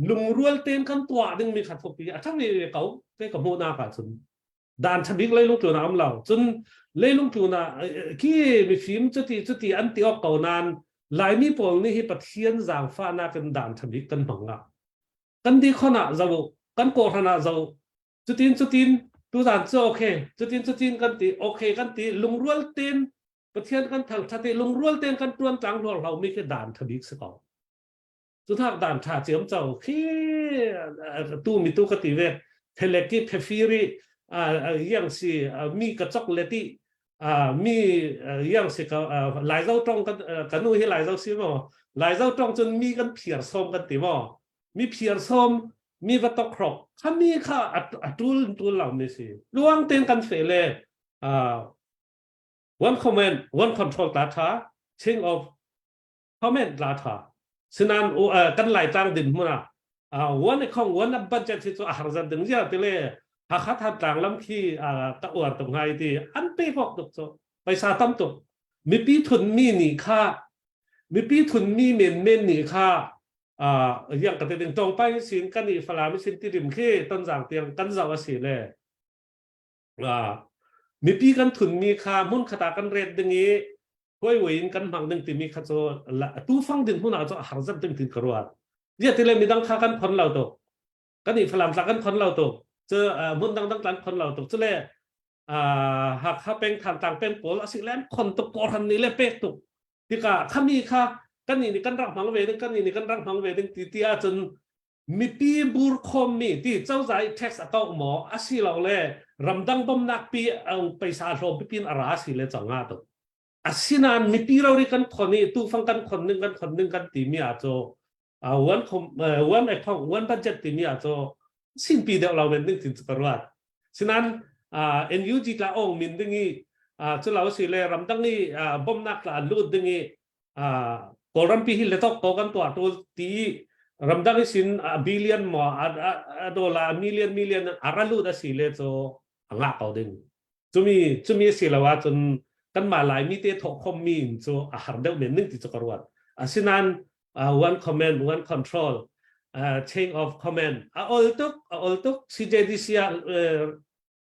lungrual ten kan tuah ding mi kha thupi a thang ve ko te ka hmuh nak ah cun dan thabik leilung tlun am lo cun leilung tlun ah khi mifim cuti cuti an ti ok ko nan laimi pawl nih hi pathian zaangfahnak in dan thabik kan hmang ah kan di khon ah zo kan kawhran ah zo cutin cutin tuzan cu okay cutin cutin kan ti okay kan ti lungrual ten Pathian kan thangthat i lungrual tein kan tuan tlang hluar hlo mi khi dan tha bik si ko. Cu thak dan tha ciam cho khi tu mi tu ka ti ve thelek i phefiri yang si mi ka chok le ti mi yang si ka lai zo tong kan kanu hi lai zo si mo lai zo tong chun mi kan phiar som kan ti mo mi phiar som mi va tok hrok kha mi kha atul tul lo mi si luang ten kan fe le One comment, one control ta tha, chain of comment la tha. Sinan kan lai tlang din hmun ah one khong one budget hi cu a har zat ding zia ti le Hakha than tlang lam khi ka uar tuk ngai ti an pe kok tuk cu paisa tam tuk mipi thun mi nih kha mipi thun mi men men nih kha yang ka te ding tong pai sin kan i falam sin ti rim khi ton jang tiang kan zau asi le Mipi kan thunmi kha hmunkhat ah kan ret ding i huaiwei in kan hmang ding timi kha cu tufang ding hmun ah cu a har zat ding tin ka ruat. Ziah tile midang kha kan khon lo tuk. Kan i Falam tla kan khon lo tuk. Cu hmun dangdang tla an khon lo tuk. Cule Hakha peng Thantlang peng pawl a si le an khon tuk kawhran nih le pek tuk. Tikah khami kha kan nih kan rak hmang ve ding kan nih kan rak hmang ve ding ti ti ahcun mipi bur khawmmi ti cozah i tax a kauh maw asilole ramdang bawmnak pi paisa hlawm pipin a ra si le cang nga tuk asinain mipi rori kan khon i tufang kan khon ning kan khon ning kan timi ah cu one one account one budget timi ah cu sinpi deuh lo men ding tin cu ka ruat sinan NUG tla ong min ding i cu lo si le ramdang i bawmnak tla an lut ding i Kawlrampi hi letok ko kan tuah tul ti ramdang i sin a billion maw a dollar a million million a ra lut a si le cu a ngah ko ding cumi cumi si lo ahcun kanmah Laimi te thawh khom mi in cu a har deuh men ning ti cu ka ruat asinain one comment one control chain of command a ol tuk a ol tuk CJDC ah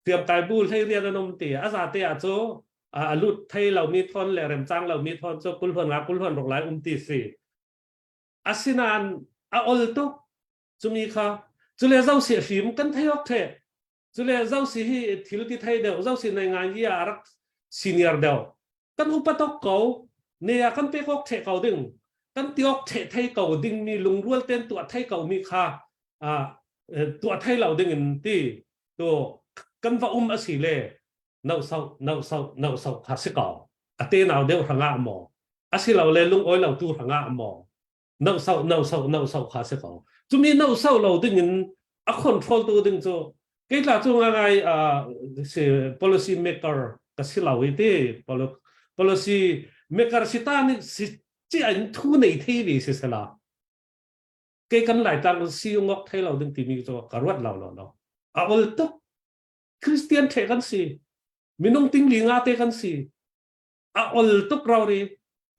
Hriamtlai bu hlei rian an um ti a zate ah cu a lut thei lomi thawn le remcang lomi thawn cu kulhuan nga kulhuan ruk lai um ti si. Asinain a ol tuk cumi kha cule zo si hrim kan thei ok the cule zo si hi thil ti thei deuh zo si nei ngai hi a rak senior deuh kan upa tok ko ne ah kan pek ok the ko ding kan ti ok the thei ko ding mi lungrual ten tuah thei ko mi kha tuah thei lo ding in ti to kan va um asi le no sau no sau no sau kha si ko ate nau deuh hranga maw asi lo le lung oi lo tu hranga maw no sau no sau no sau kha si ko chumi no sau lo ding in a control tu ding chu kei tla chu nga ngai si policy maker ka si lo i ti policy maker si ta ni si chi an thu nei thei vi si sela kei kan laitlang si ngok thei lo ding timi cu ka ruat lo lo lo a ol tuk Christian the kan si minung ting li nga te kan si a ol tuk rau ri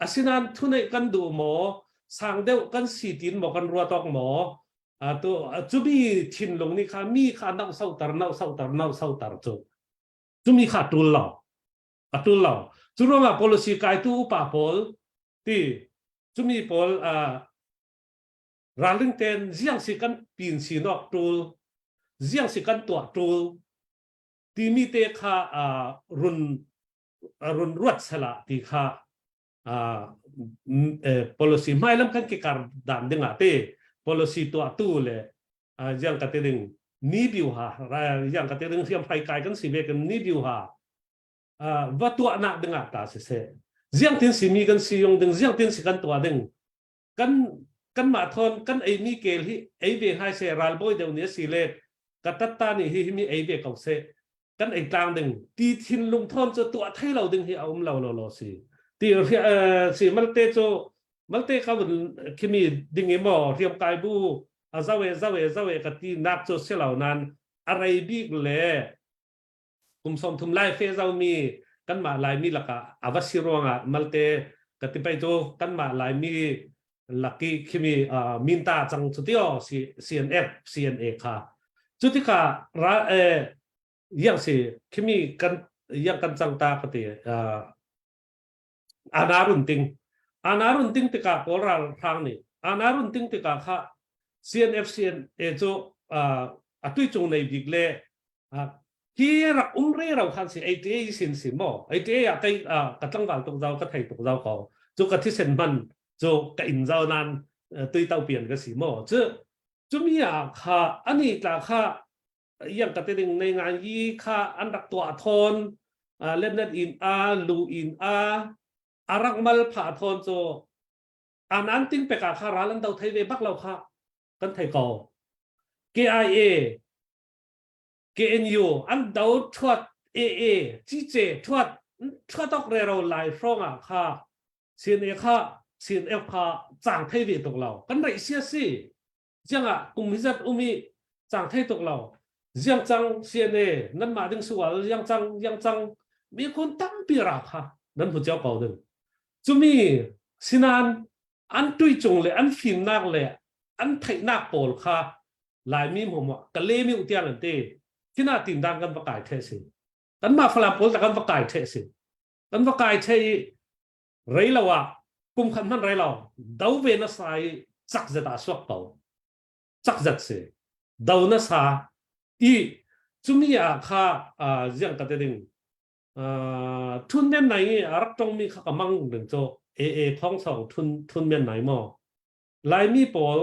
asinan thunei kan du maw sang deuh kan si tin maw kan ruat ok maw to chumi thinlung ni kha mi kha nau sau tar nau sau tar nau sau tar chu chumi kha tul lo a tul lo. Cu ruangah policy kaitu upa pawl ti cumi pawl ralring ten ziang si kan pin si nok tul ziang si kan tuah tul timi te kha run run ruat sala ti kha policy hmailam kan ki kar dan ding ah te policy tuah tu le yang ka te ding ni biu ha yang ka te ding hriam phai kai kan si ve kan ni biu ha va tuah nak ding ah ta si se ziang tin si mi kan si yong ding ziang tin si kan tuah ding kan kan mah thon kan ei mi kel hi ei ve hai se ral boy deuh ni si le ka tatta ni hi hi mi ei ve ko se kan ei tlang ding ti thinlung thon cu tuah thei lo ding hi a um lo lo lo si ti si malte cu malte ka vun khimi ding i maw hriam kai bu a zawe zawe zawe ka ti nak cu si lo nan a rei bik le kum som thum lai fe zau mi kan mah lai mi laka ava si ruangah malte ka ti pai cu kan mah lai mi laki khimi minta cang cu tio CNF CNA kha cu tikah ra yang si khimi kan yang kan cang ta ka ti ana run ting ana run ting tikah kawl ral hrang nih ana run ting tikah kha CNF CNA cu a tui cung nei bik le hi rak um re ro khan si ATA sin si mo ATA ah kai ka tlangval tuk zau ka thei tuk zau ko cu ka thisen man cu ka in zau nan tui tau pian ka si mo cu cumi ah kha ani tla kha yang ka te ding nei ngan yi kha an rak tuah thon let in a lu in a arak mal pha thon cu an an ting peka kha ral an do thei ve bak lo kha kan thei ko KIA KNU an do thuat AA CC thuat thuat ok re ro lai hrawng ah kha CNA kha CNF kha chang thei ve tuk lo kan reih sia si ziang ah kum hi zat umi chang thei tuk lo ziang cang CNA nan mah ding sual ziang cang yang cang mi khun tampi ra kha nan hu chiao ko ding cumi sinan an tui cung le an fimnak le an theihnak pawl kha Laimi hmuhmuah ka le mi utiang an ti thina tin dang kan va kai the si kan mah falam pawl ta kan va kai the si kan va kai the i rei lo ah kum khat hman rei lo do ve na sa i chak zet ah suak ko chak zet si do na sa i cumi ah kha ziang ka te ding thun men nai i a rak tong mi kha ka mang ding cho e e thong song thun thun men nai mo Laimi pawl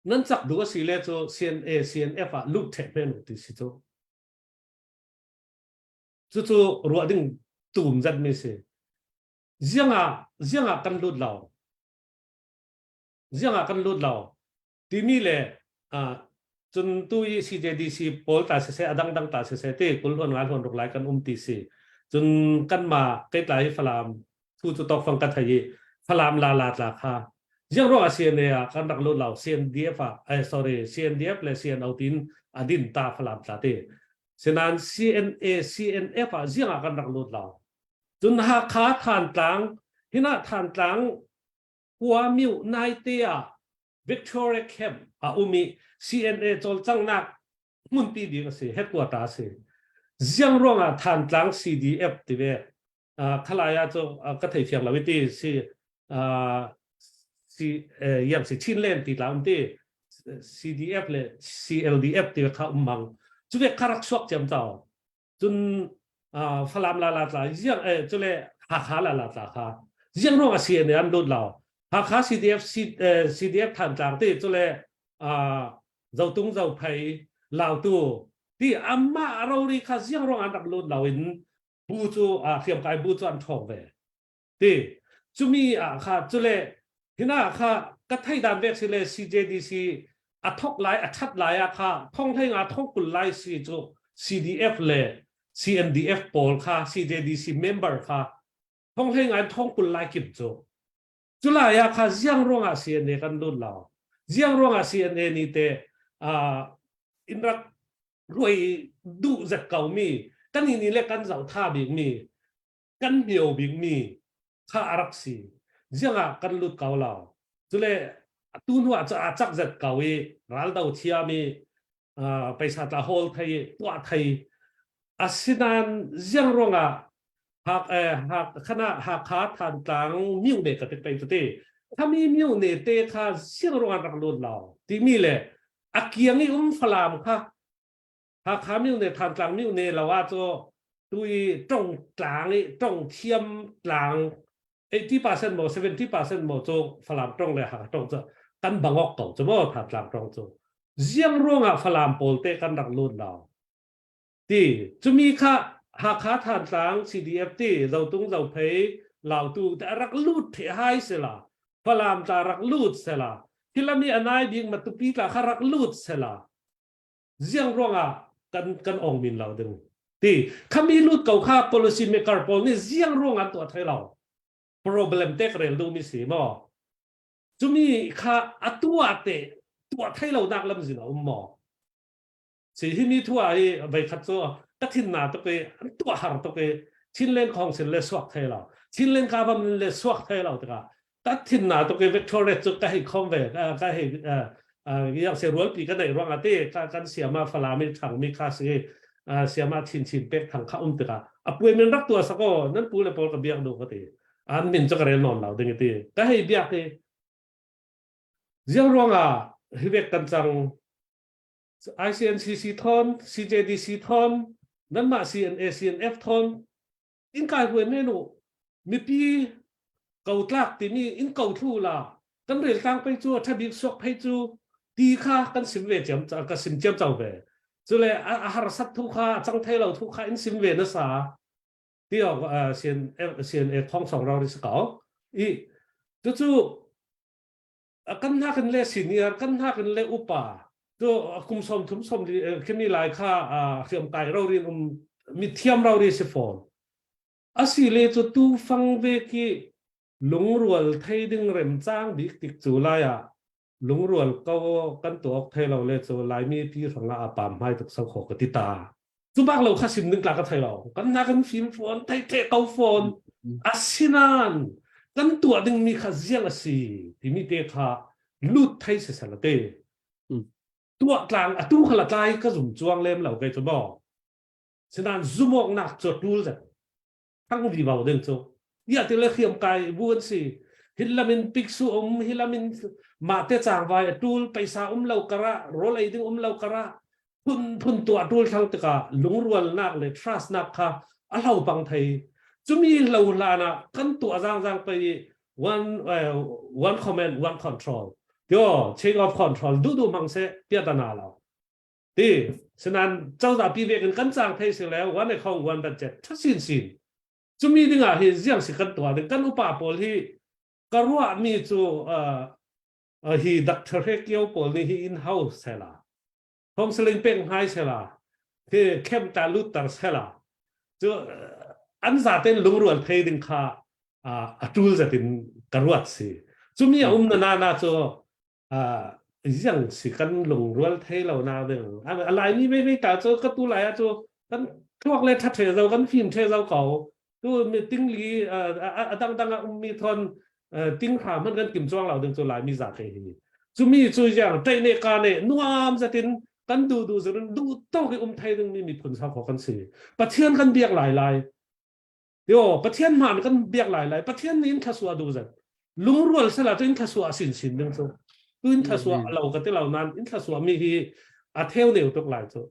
nan cak duh a si le cu CNA CNF ah lut theh men ti si cu cucu ruah ding tum zat mi si ziangah ziangah kan lut lo ziangah kan lut lo timi le cun tu i CJDC pawl ta siseh a dangdang ta siseh ti kul hluan nga hluan ruk lai kan um ti si cun kan ma kei tla hi Falam thu cu tawkfang ka thei i Falam la la tla kha ziang ruang ah CNA ah kan rak lut lo CNDF ah eh sorry CNDF le CNO tin adin ta Falam tla ti sinan CNA CNF ah ziang ah kan rak lut lo cun Hakha Thantlang hina Thantlang khua miu nai te ah Victoria Camp a um i CNA cawlcanghnak hmunpi bik a si headquarter a si ziang ruangah Thantlang CDF ti ve khalai ah cu ka thei fiang lo i ti si si yang si Chinland ti tla um ti CDF le CLDF ti kha um mang cu ve kha rak suak ciam chao cun Falam la la tla ziang eh cule Hakha la la tla kha ziang ruang a CNA an lut lo Hakha CDF CDF Thantlang ti cule Zotung Zophei Lautu ti amma rori kha ziang ruang an rak lut lo in bu cu hriamkai bu cu an ṭhawng ve ti cumi ah kha cule hina kha ka thei dan vek si le CJDC a thok lai a that lai ah kha thong hlei nga thong kul lai si cu CDF le CNDF pawl kha CJDC member kha thong hlei nga thong kul lai kim cu culai ah kha ziang ruangah CNA kan lut lo ziang ruangah CNA ni te in rak ruai duh zet ko mi kan ni le kan zoh tha bik mi kan mio bik mi kha a rak si ziangah kan lut ko lo cule tu hnu ah a cak zet ko i raldo thiam i paisa tla hawl thei tuah thei asinan ziang ruangah. Hak hak khana Hakha Thantlang myone ka ti pei te khami myone te kha siang ruang rak lut lo timi le a kiang i um Falam kha Hakha myone Thantlang myone lo ah cu tui tong tlang i tong thiam tlang 80% mo 70% mo cu Falam tong le Hakha tong cu kan bangok ko cu mo Thantlang tong cu ziang ruangah Falam pawl te kan rak lut lo Ti cumi kha Hakha Thantlang CDF ti Zotung Zophei Lautu te rak lut the hai sela Falam tla rak lut sela Thilami anai bik Matupi tla kha rak lut sela ziang ruangah kan kan ong min lo ding ti khami lut ko kha policy maker pawl nih ziang ruangah tuah thai lo problem te rel du mi si mo cumi kha atua te tuah thai lo nak lam zin a um mo Si hi mi thua hi voi khat cu ka thin na tuk i an tuah har tuk i Chinland Council le suak thei lo Chinland government le suak thei lo tikah ka thin na tuk i Victoria cu ka hei khom ve ka hei yang se rualpi ka neih ruangah te kan siama Falam i thangmi kha si siama chin chin pek thang kha um tikah a puai men rak tua sako nan pu le pawl ka biak du ka ti an min cu ka rel nawn lo ding ti ka hei biak i ziang ruangah hi vek kan cang ICNCC thawn, CJDC thawn, nanmah CNA, CNF thawn, in kai huai men u. Mipi ko tlak timi in ko thlu la kan rel tlang pei cu tha bik suak phei cu ti kha kan sim ve ciam ka sim ciam cang ve cule a harsat thu kha cang thei lo thu kha in sim ve na sa ti ok CNA thong song rau ri sa ko i cu cu kan nakin le senior kan nakin le upa tu kum som thum som khimi lai kha hriam kai ro rin um mi thiam ro ri si fawn asi le chu tu fang ve ki lungrual thei ding rem chang bik tik chu lai a lungrual ko kan tu ok thei lo le chu lai mi pi ranga a pam mai tuk sau kho ka ti ta chu bak lo kha sim ding tla ka thei lo kan na kan fim fawn thei the ko fawn asinan kan tuah ding mi kha ziang asi timi te kha lut thei se sala te tuah tlang atu khala tlai ka zum chuang lem lo ke chu bo sinan zumok nak chu tul zat thang vi bau ding chu ya ti le khiam kai bu an si hilamin piksu um hilamin ma te chang vai atul paisa um lo kara rol ei ding um lo kara phun phun tua tul thang tika lungrual nak le trust nak kha a hlo pang thei chumi lo la na kan tua zang zang pe one one command one control yo chain of control du du mang se pia ta na lo Ti sinan cozah pi vek in kan cang thei si le one account one budget tha sin sin cumi ding ah hi ziang si kan tuah ding kan upa pawl hi ka ruah mi cu hi Dr. He Kio pawl nih hi in house sela Hong Seling pek ngai sela hi camp ta lut tar sela cu an zaten lungrual thei ding kha a tul zatin ka ruat si cumi a um na na na cu ziang si kan lungrual thei lo na ding a laimi ve ve ta cu ka tu lai ah cu kan thluak le tha the zo kan fim the zo ko tu mi ting li a dang dang a ummi thon ting hra man kan kim chuang lo ding cu laimi za ke hi cu mi cu ziang ṭei ne ka ne nuam zatin kan du du zurun du to ki um thei ding mi miphun sa kho kan si pathian kan biak lai lai Yo, Pathian hmaan kan biak lai lai. Pathian nih in thlasua du zat. Lungrual sela tu in thlasua sin sin ding cu. Tu in thlasua lo ka ti lo nan in thlasua mi hi a theu neu tuk lai cu.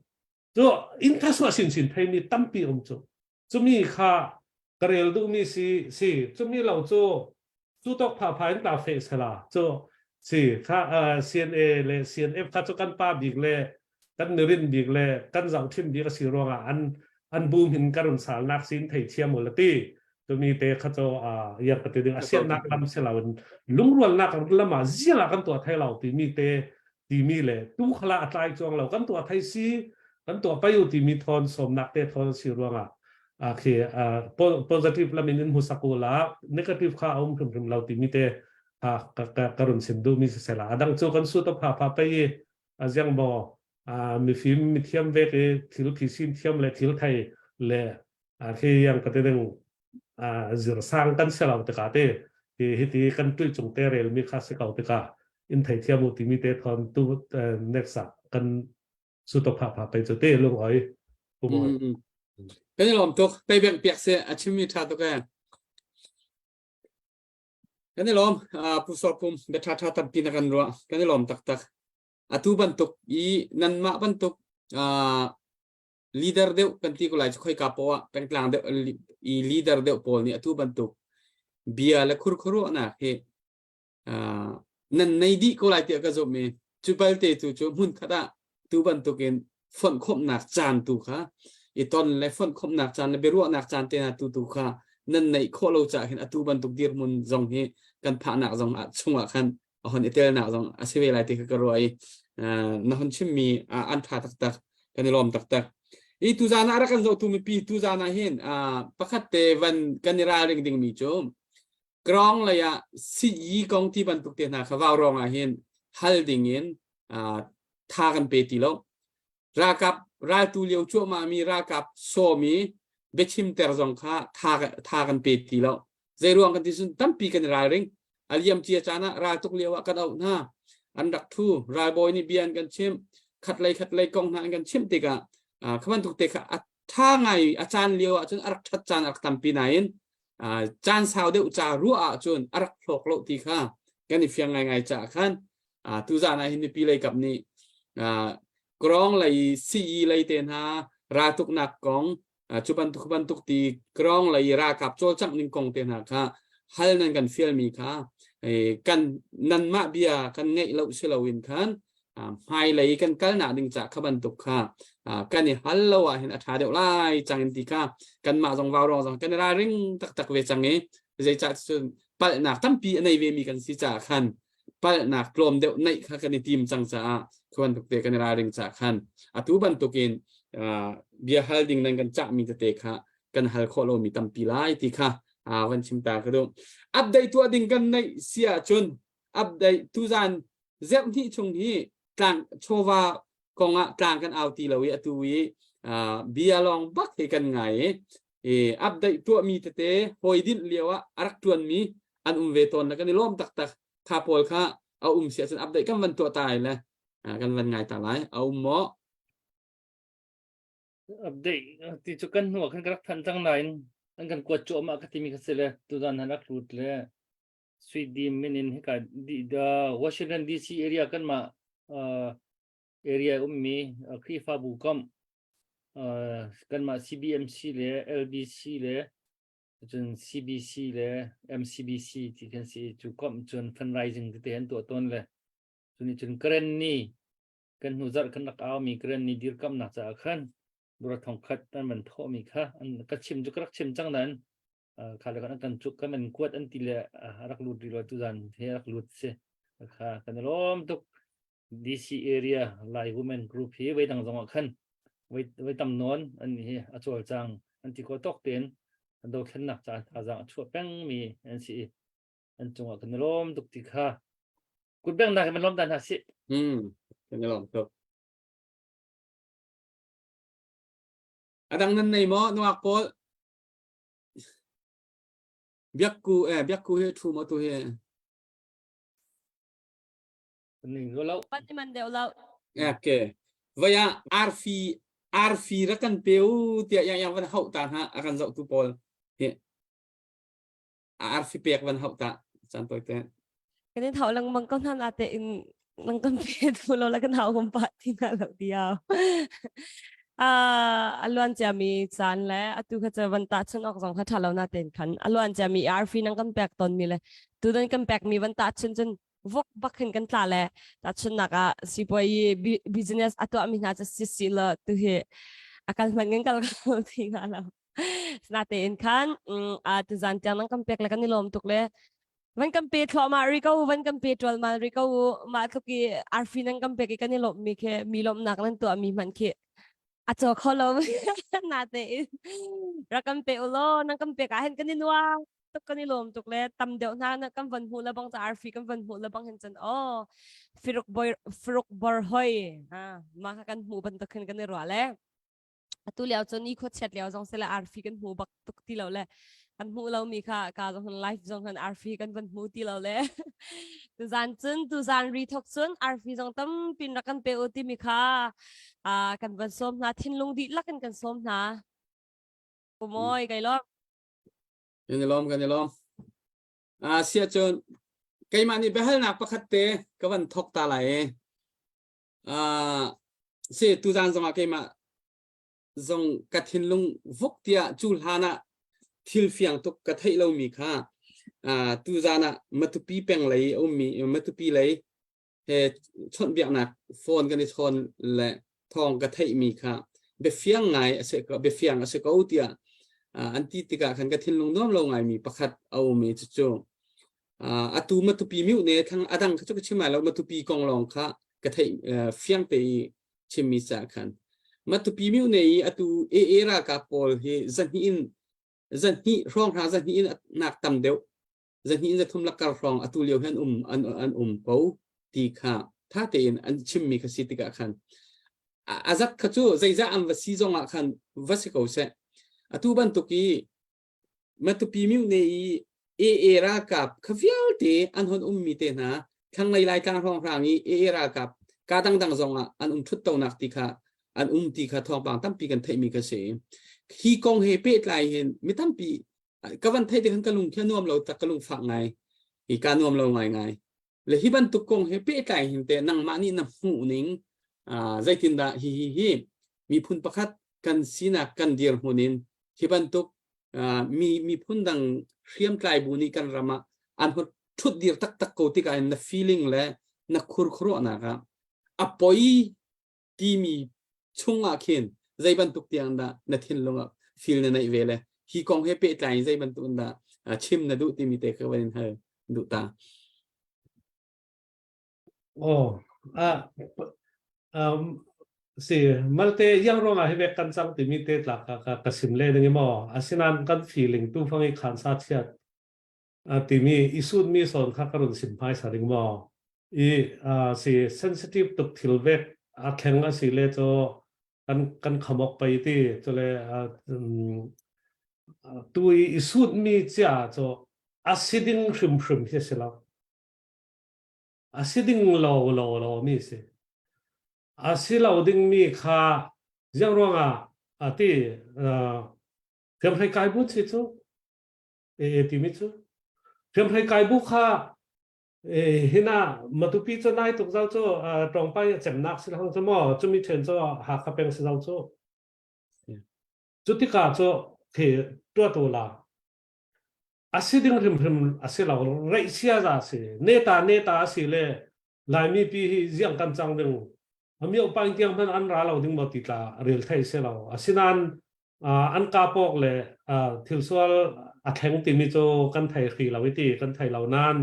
Cu in thlasua sin sin thei mi tampi um cu. Cu mi kha ka rel duh mi si si cu mi lo cu cu tok pha pha in ta fe sela cu si kha CNA le CNF kha cu kan pa bik le kan nirin bik le kan zoh thim bik a si ruangah an an boom hin kan run sal nak sin thei thiam ul ti tumi te kha cho a yak ka ti ding a sian nak lam se lo in lungrual nak lama ziang kan tuah thai lo ti mi te ti mi le tu khala a tlai chuang lo kan tuah thai si kan tuah payu ti mi thon som nak te thon si ruangah a khi positive lamin in hmusak ula negative kha a um hrim hrim lo ti mi te ha ka ka run sim du mi se la adang chu kan su to pha pha pai a ziang maw mifim mithiam vek i thil phisin thiam le thil thei le khi yang ka te ding zir sang kan se lo tikah te hi hi ti kan tui chung te rel mi kha se ko tikah in thei thiam u timi te thon tu next ah kan su to pha pha pe chu te lung oi. Kan i lawm tuk. Pei beng piak seh a chimmi ṭha tuk ee. Kan i lawm. Pu Sawpum bia ṭha ṭha tampi na kan ruah. Kan i lawm taktak. Atu bantuk i nanmah bantuk leader deuh kan ti ko lai cu khoika poah pengtlang deuh i leader deuh pawl nih atu bantuk bia le khurkhuruahnak hi nan nei dih ko lai tiah ka zumh i cu balte tu cu hmun khat ah tu bantukin fonh khawmhnak caan tu kha i ton le fonh khawmhnak caan le biaruahnak caan te hna tu tu kha nan neih khawh lo caah hin atu bantuk dirhmun zong hi kan phahnak zong ah chungah khan a hon i telnak zong a si ve lai ti kha ka ruah i na hon chimmi an ṭha taktak kan i lawm taktak i tuzaan ah rak kan zohtu mipi tuzaan ah hin pakhat te van kan i ralring dingmi cu Krong lei ah siyi kong ti bantuk te hna kha vaurawng ah hin hal ding in tha kan pe ti lo. Ralkap raltu lio cuahmah mi ralkap sawm i biachimter zong kha tha, tha kan pe ti lo. Zeiruang kan ti cun tampi kan i ralring. A liam cia caan ah raltuk lio ah kan auh hna. An rak thu. Ralbawi nih bia an kan chimh. Khat lei khat lei kong hna an kan chimh tikah kha bantuk te kha a tha ngai a caan lio ah cun a rak that caan a rak tampi nain caan sau deuh ca ruah ahcun a rak hlawk lo ti kha kan i fiang ngaingai caah khan tuzaan ah hin mipi lei kap nih krong lei sii lei te hna raltuknak kong cu bantuk bantuk ti krong lei ralkap cawlcangh ning kong te hna kha hal nan kan fialmi kha kan nanmah bia kan ngeih lo si loin khan hmailei kan kalnak ding ca kha bantuk kha kan i hal lo ah hin a ṭha deuh lai cang in ti kha kanmah zong vaurawng zong kan i ralring taktak ve cang i zeicah cun palhnak tampi a nei ve mi kan si caah khan palhnak tlawm deuh neih kha kan i tim cang caah khi bantuk te kan i ralring caah khan atu bantukin bia hal ding nan kan cahmi tete kha kan hal khawh lomi tampi lai ti kha van chim ta ka duh. Update tuah ding kan neih si ahcun update tuzan zerh hnih chung hi tlang chawva kongah tlang kan au ti lo i atu i bia lawng bak hi kan ngai i update tuahmi tete hawi dinh lio ah a rak tuanmi an um ve tawn le kan i lawm taktak kha pawl kha a um si ahcun update kan van tuah ta lai le kan van ngai ta lai a um maw Update ti cu kan hnu ah khan ka rak thanh cang nain an kan kuat cuahmah ka timi kha si le tuzan han rak lut le Sui Dim min in hika Washington DC area kanmah area ummi Khrihfabu komh kanmah CBMC le LBC le cun CBC le MCBC ti kan si cu komh cun fundraising tete an tuah tawn le cun cun Karen ni kan hnu zarh kan rak au mi Karen ni dirkamnak caah khan bura thong khat an van thawh mi kha an ka chim cu ka rak chim cang nain kha le kan kan cuk kan an kuat an ti le a rak lut rih lo tuzan he rak lut si kha kan lawm tuk DC area Lai Women Group hi voi dang zong ah khan voi voi tam nawn an hi a cawl cang an ti ko tok ten an do thlennak ca thazang a chuah peng mi an si an cungah kan lawm tuk ti kha kut beng nak man lawm dan ha si hmm kan lawm tuk adang nan nei maw nuak pawl Biakku eh biakku hi thu maw tu hi? Ning lo. Pan man deuh lo. Okay. Vaya arfi arfi ra kan peu tiah yang yang van hauh ta hna a kan zoh tu pawl hi arfi pek van hauh ta chan toi te. Kan in hau lengmang ko hna na te in nang kan pe tu lo la kan hau hom pa ti na lo diao. A luan ciami caan le atu kha cu van tah chun awk zong kha ṭha lo na ten khan a luan ciami arfi nang kan pek ton mi le tu dan kan pek mi van tah chun cun vok bak hin kan tla le ta chun nak ah sipuai business a tuah mi hna cu si si lo tu hi akal hman ngan kal ko ti nga lo na te in khan a tu zan tiang nang kan pek le kan i lawm tuk le van kan pe thluahmah ri ko van kan pe ṭualmal ri ko mah tluk i arfi nan kan pek i kan i lawmhmi khi mi lawmhnak nan tuahmi hmanh khi a caw kho lo na tein rak kan pe u law nan kan pek ah hin kan i nuam tuk kan i lawm tuk le tam deuh hna na kan van hmuh le bang ca arfi kan van hmuh le bang hin cun oh firuk boy firuk bor hoi ha mah kha kan hmuh bantuk khin kan i ruah le Atu lio cu ni khuachiat lio zong sile arfi kan hmu bak tuk ti lo le kan hmuh lomi kha ka zong han live zong han arfi kan van hmu ti lo le tuzan cun tuzan ri thok cun arfi zong tampin rak kan pe u timi kha kan van sawm hna thinlung dihlak in kan sawm hna. Pumawi kai lawm. Kan i lawm kan i lawm. Ah sia cun keimah nih biahalnak pakhat te ka van thok ta lai i ah si tuzan zongah keimah zong ka thinlung vuk tiah cu hlan ah thil fiang tuk ka theih lomi kha ah tuzan ah Matupi peng lei a ummi Matupi lei he chawnhbiaknak phone kan i chawn le thawng ka theihmi kha biafiang ngai a si ko biafiang a si ko tiah an ti tikah khan ka thinlung nuam lo ngaimi pakhat a um i cucu atu matupi miu ne thang adang kha cu ka chim lai lo matupi kong lawng kha ka theih fiang te i chimmi ca khan matupi miu ne i atu AA ralkap pawl hi zahnih in zahnih hrawng hra zahnih in nak tam deuh zahnih in zathum lakar hrawng atu lio hin um an an um ko ti kha tha tein an chimmi kha si tikah khan a zat kha cu zeizah an va si zong ah khan va si ko seh atu bantuk i matupi miu ne i AA ralkap kha vialte an hon ummi te hna thlanglei laitlang hrawng hrang i AA ralkap ka dangdang zong ah an um thut tonak ti kha an um ti kha thawngpang tampi kan theihmi kha si hi kong he pehtlai hin mi tampi ka van theih te khan ka lung khi a nuam lo tak ka lung fak ngai hi ka nuam lo ngai ngai le hi bantuk kong he pehtlai hin te nangmah nih na hmuh ning zeitindah hi hi hi miphun pakhat kan sinak kan dirhmun in hi bantuk mi miphun dang hriamtlai bu nih kan ram ah an hot thut dir taktak ko tikah in na feeling le na khurkhuruahnak ah a poi timi chungah khin zei bantuk tiang dah na thinlung ah feel na neih ve le hi kong he pehtlai in zei bantuk in dah chim na duh timi te ka van in hal duh ta. Oh, ah, um, si malte yang rong ah hi vek kan cang timi te tla ka ka ka sim le ding mo asinan kan feeling tu fangi khan sa chiat timi i sut mi son kha ka run sim phai sa ding mo i si sensitive tuk thil vek a thleng a si le cho kan kan khamok pai ti chole tu i sut mi chia cho a si ding hrim hrim hi si lo a si ding lo lo lo mi si a si lo ding mi kha ziang ruangah a ti hriamhrei kai bu chi chu e timi cu hriamhrei kai bu kha hina matupi cu nai tuk zau cu tawngpai cemnak si hang cu maw cumi then cu Hakha peng si zau cu cu tikah cu khi tua tu la asi ding hrimhrim asi lo reih sia za si neta neta asi le Laimi pi hi ziang kan cang ding amiau paing tiang hman an ra lo ding maw ti tla rel thei se lo asinan an ka pok le thil sual a thleng timi cu kan thei hri lo i ti kan thei lo nain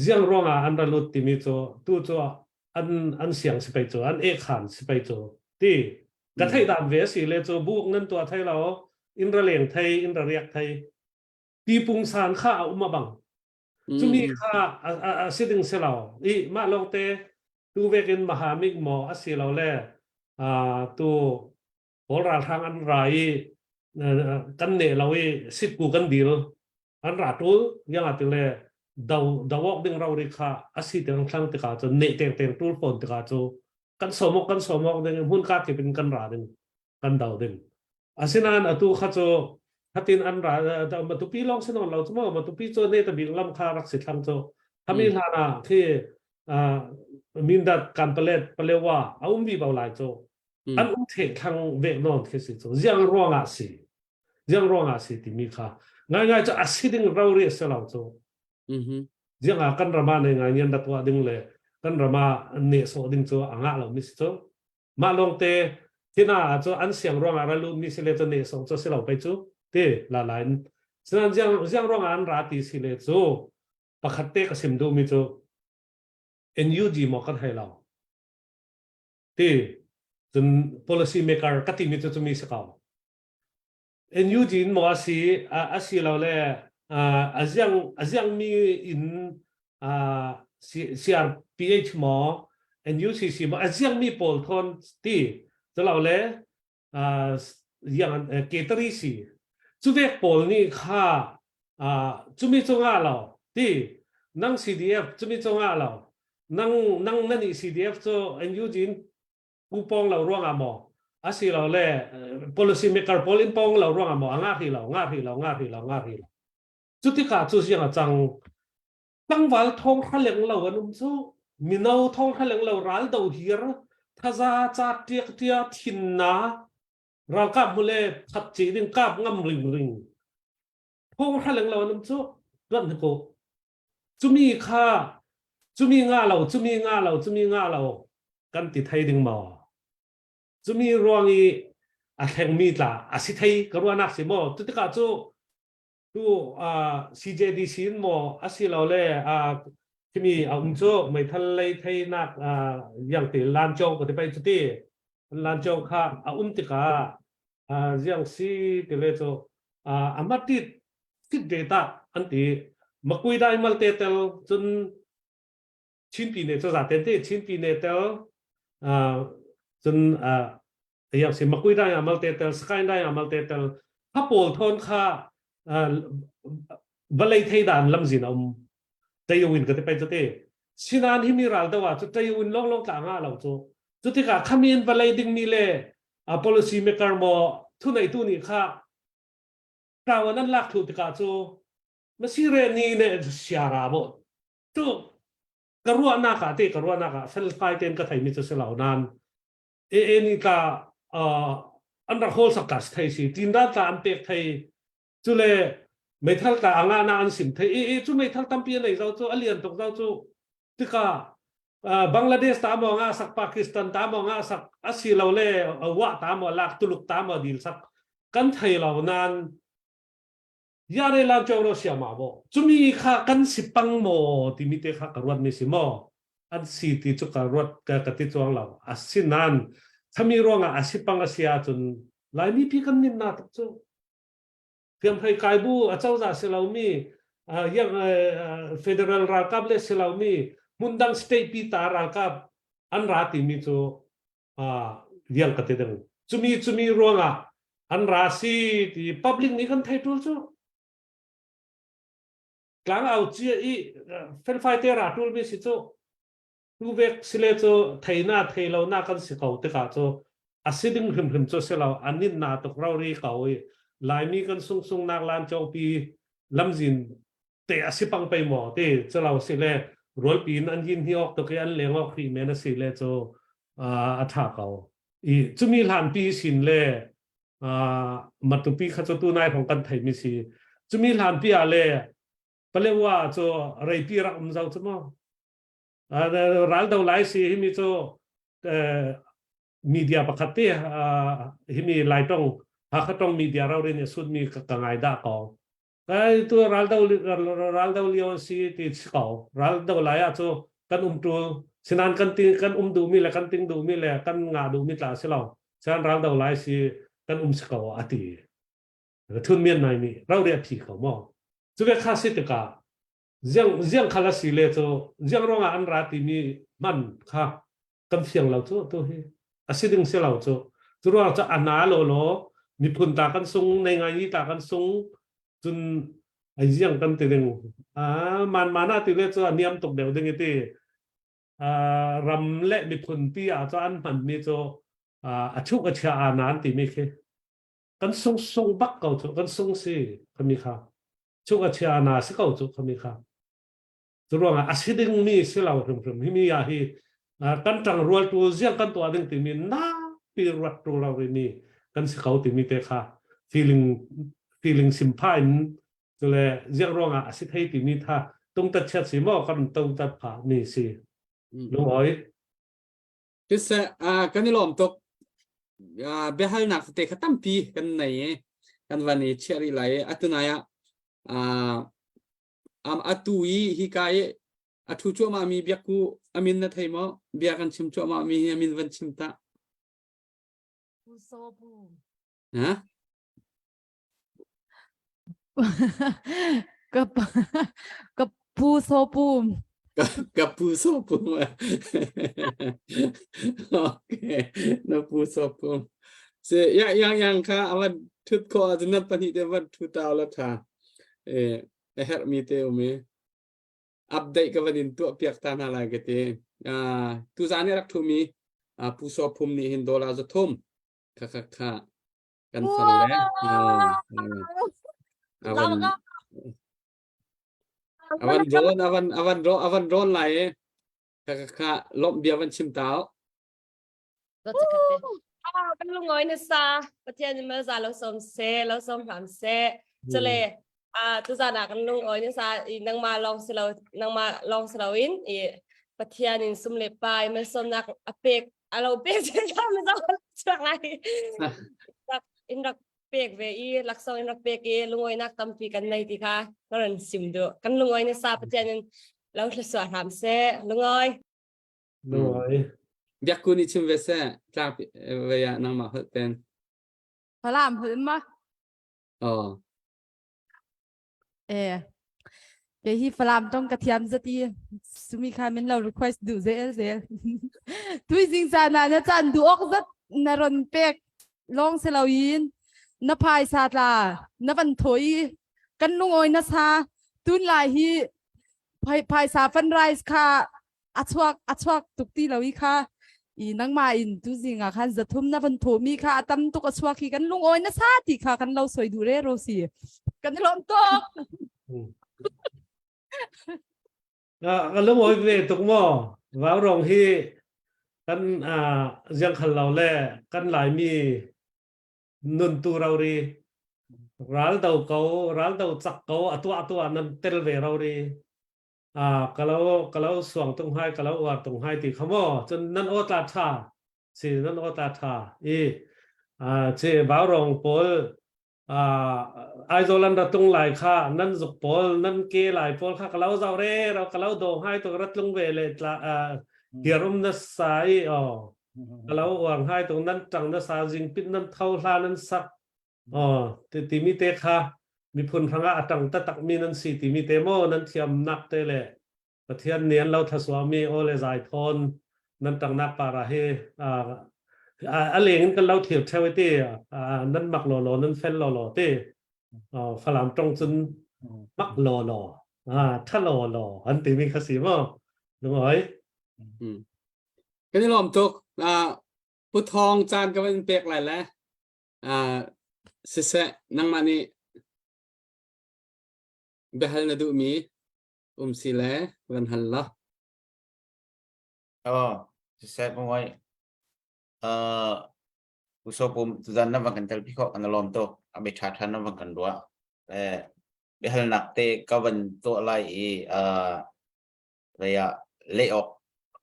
ziang ruangah an ra lut timi cu tu cu an an siang si pei cu an ekhan si pei cu ti ka thei dan ve si le cu buk nan tua thei lo in ra leng thei in ra riak thei ti pungsan kha a um a bang Cumi kha a si ding si lo. I mah lawngte tu vekin Mahamik maw a si lo le tu Kawl ralhrang an ra i kan ne lo i sitku kan dil an ra tul yang ati le do dawok ding ro ri kha a si teng thlang tikah cu ne teng teng tul fawn tikah cu kan somok kan somok ding hmun ka kip in kan ra ding kan do ding asinain atu kha cu hatin an ra matupi lawng si non lo chu mo matupi cu ne ta bik lam kha rak si thlang cu hami hlan ah khi mindat kan palet palewa a um vi bo lai cu an um the thlang ve non khi si cu ziang ruang ah si ziang ruang ah si timi kha ngai ngai cu asi ding ro ri se lo cu ziang ah kan rama ne ngai nian dat wa ding le kan rama ne so ding cu anga lo mi si cu Mah lawngte tina ah cu an siang ruangah ra lutmi si le cu nehsawh cu si lo pei cu ti la la in sinan ziang ziang ruangah an ra ti si le cu pakhat te ka sim duhmi cu NUG maw kan hei lo ti cun policy maker ka timi cu cumi si ko NUG in maw a si a si lo le a ziang a ziang mi in CRPH maw NUCC maw a ziang mi pawl thawn ti cu le yang ketari si cu vek pawl nih kha cumi cungah lo ti nang CDF cumi cungah lo nang nang nani CDF cu NUG in pupong lo ruangah maw? Asilole policy maker pawl in pong lo ruangah maw a ngah hrih lo, ngah hrih lo, ngah hrih lo, ngah hrih lo. Cu tikah cu siang a cang. Tlangval thong hra leng lo an um cu. Mino thong hra leng lo ral do hir thaza ca tiak tia thin na ralkap mule that ci ding kap ngam ring ring thong hra leng lo an um cu tuan ko cumi kha cumi nga lo cumi nga lo cumi nga lo kan ti thei ding maw cumi ruang i a thlengmi tla a si thei ka ruahnak si maw cu tikah cu tu CJDC in maw asilole khimi a um cu meithal lei theinak yang ti lan chong ka ti pai cu ti lan chong kha a um tikah ziang si ti le cu amatit fit data an ti makui dai malte tel cun Chin Pine cu zaten te Chin Pine tel cun yang si makui dai amal te tel sky dai amal te tel kha pawl thon kha vawlei thei dan lamzin a um tayowin ka te pai chu te sinan hi mi ral dawa chu tayowin long long tla nga lo chu chu tikah khamin vawlei ding mi le policy maker mo thu nei tu ni kha tawan an lak thu tikah chu masire ni ne siara mo tu ka ruahnak ah te ka ruahnak ah felfai ten ka thei mi chu si lo nan e e ni tla an rak hol sak ta thei si tin da tla an pek thei chu le meithal tla anga na an sim thei e e chu meithal tampi nei zo chu alian tok zo chu tika Bangladesh ta mo nga sak Pakistan ta mo nga sak asi lo le wa ta mo lak tuluk ta mo dil sak kan thei lo nan yare lan chong ro sia ma bo chumi kha kan si pang mo ti mi te kha ka ruat mi si mo an si ti chu ka ruat ka ka ti chuang lo asinan thami ruangah asi pang asia cun laimi pi kan nin na tuk chu fiam hlei kai bu achoza si lo mi yang federal ralkap le si lo mi hmundang state pi ta ralkap an ra ti mi chu liang ka ti ding chumi chumi ruangah an ra si ti public nih kan thei tul cu tlang au chia i felfai te ra tul mi si cu tu vek sile cu thei na thei lo na kan si ko tikah cu a si ding hrimhrim cu si lo anin na tuk ro ri ko i laimi kan sung sung nak lan chawpi lamzin te a si pang pei maw ti cu lo si le rualpi in an yin hi awk tuk i an leng awk ri men a si le cu a tha ko i cumi hlan pi sin le matupi kha cu tu nai hong kan thei mi si cumi hlan pi ah le palewa cu reipi rak um zau cu maw ral do lai si hi mi cu media pakhat te hi mi lai tong Hakha tong media ro rin sut mi ka ngai da ko Ai tu ral do ral do lio si ti ko ral do lai ah cu kan um tu sinan kan ti kan um duh mi le kan ting duh mi le kan nga duh mi tla si lo sinan ral do lai si kan um si ko ati thun mian nai mi ro ria phi ko mo cu ve kha si tikah ziang ziang khala si le cu ziang rong ah an ra ti mi man kha kan fiang lo cu tu hi a si ding si lo cu cu ruang cu ana lo lo miphun ta kan sung nei ngai ni ta kan sung cun ai ziang kan ti ding a man mana ti le cu a niam tuk deuh ding ti ram le miphun pi ah cu an hman mi cu a chuk a chia a nan ti mi khi kan sung sung bak ko cu kan sung si khami kha chuk a chia na si ko cu khami kha Cu ruangah a si dingmi si lo hrimhrim hi mi ah hi kan ṭang rualtu ziang kan tuah ding timi napi ruat tu lo rimi kan si ko timi te kha feeling feeling simpha in cule ziang ruangah a si thei timi tha tungtat chiat si maw kan tungtat pha mi si lungoi Siseh, kan i lawm tuk. Biahalnak tete kha tampi kan nei i kan van i chiah rih lai i atu nai ah Um, atu i hika i a ṭhu cuahmahmi biakku a min na thei maw? Bia kan chim cuahmahmi hi a min van chim ta. Pu Saw Bu. Ha? Ka ka Pu Saw Pum. Ka Pu Saw Pum. Okay, na Pu Saw Pum. Se yang yang yang kha awan thut kho ahcun nan pahnih te van thu ta la tha. E a herhmi te um i update ka van in tuah piak ta hna lai ka ti. Uh, tuzan i rak thumi uh, Pu Saw Phum nih hin dollar za thum Kha kha kha kan far le avan avan ron avan avan ro avan ron lai e kha kha kha lom bia van chim tao. Kan lungoi na sa Pathian ma za lo som se lo som hram se chale a tu za na kan lungoi na sa i nangma long silo nangma long silo in i Pathian in sum le pai ma som nak apek alo pek che ka ma za chuak lai in rak pek ve i laksong in rak pek i lungoi nak tampi kan nei ti kha kan sim du kan lungoi na sa Pathian in lo hla hram se lungoi. Lungoi. Biak ku nih chim ve seh tlak ve ah nangmah holh ten. Falam holh ma? Oh. Eh. Ke hi Falam tong ka thiam zati sumi kha min lo request du zel zel. Tui jing cha na na chan du ok zat na ron pek long se lo yin na phai sa tla na van thoi kan lungoi na sa tun lai hi phai phaisa fundraise kha a chuak a chuak tuk ti lo i kha i nangmah in tu zing ah khan zathum na van thawhmi kha a tam tuk a chuak hi kan lungawi na sa ti kha kan lo soi duh re ro si kan i lawm tuk. Ka lungawi ve tuk mo vau rong hi kan ziang khal lo le kan Laimi nun tu ro ri ral do ko ral do chak ko atua atua nan tel ve ro ri a kalo kalo suang tung hai kalo uar tung hai ti khamo chun nan o tla tha si nan o tla tha i a che bau rong pawl a Aizawl an ra tung lai kha nan zuk pawl nan ke lai pawl kha kalo zau re ro kalo do hai to rat lung ve le tla hiarum na sai o kalo uang hai to nan tang na sa jing pit nan thau hla nan sak o ti timi te kha miphun hrangah a tang taktak mi nan si timi te maw nan thiam nak te le Pathian nih an lo thasuami aw le zai thawn nan tangnak para hi a leng in kan lo thir theo ti nan mak law law nan fel law law ti Falam tong cun mak law law tha law law an timi kha si maw lungoi. Kan i lawm tuk. Pu Thawng caan ka van pek lai le siseh nangmah nih biahal na duhmi um si le van hal la. Oh, siseh pungoi. Uh, usopum tuzan na van kan tel pi kho kan lom to abe tha tha na van kan ruwa. Eh, biahalnak te ka van to lai i uh lei ah leh awk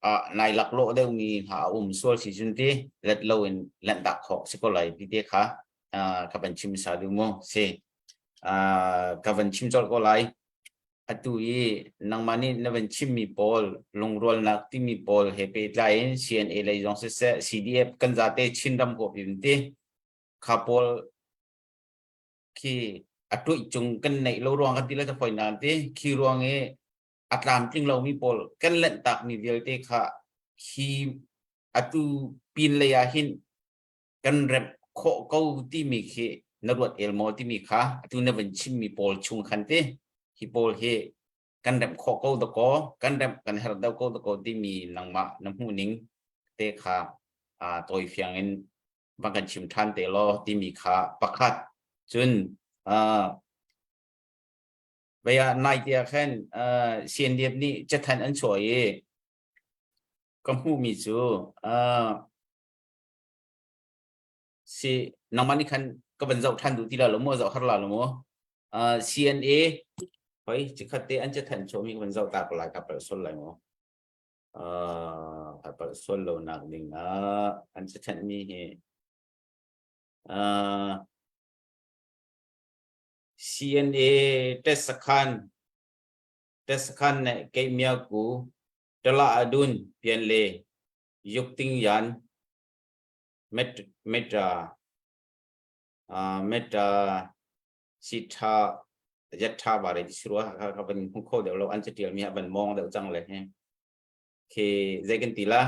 ah nai laklawh deuhmi hna a um sual si cun ti let lo in lanhtak khawh si ko lai ti te kha ka van chim sa duh mu si. Ka van chim colh ko lai. Atu i nangmah nih na van chimmi pawl lungrualnak timi pawl he pehtlai in CNA lei zong siseh CDF kan zate Chinram huap in ti kha pawl khi a tuih cung kan neih lo ruang kan ti le ta foi na ti khi ruang i a tlamtling lomi pawl kan lanhtakmi vialte kha hi atu pin lei ah hin kan remh khawh ko timi khi na ruat el maw timi kha atu na van chimmi pawl chung khan ti hi pawl hi kan remh khawh ko dakaw kan remh kan herh deuh ko dakaw timi nangmah na hmuhning te kha tawi fiang in van kan chim ṭhan te law timi kha pakhat. Cun Vei ah nai te ah khan CNDF nih cathanh an chuah i ka hmuhmi cu si nangmah nih khan ka van zoh ṭhan duh ti la lo maw zoh har la lo maw? CNA hoi cikhat te an cathanh chuahmi ka van zoh ta ko lai ka palh sual lai maw? Ka palh sual lo nak ding ah an cathanhmi hi CNA test sakhan test sakhan nih Keihmiaku Tala Adun Pianle Yukting Yan Meta Meta Sitha Yatha bare ti sirua kha kha van hmu kho deuh lo an catial mi ha van mong deuh cang le he khi zei kan ti la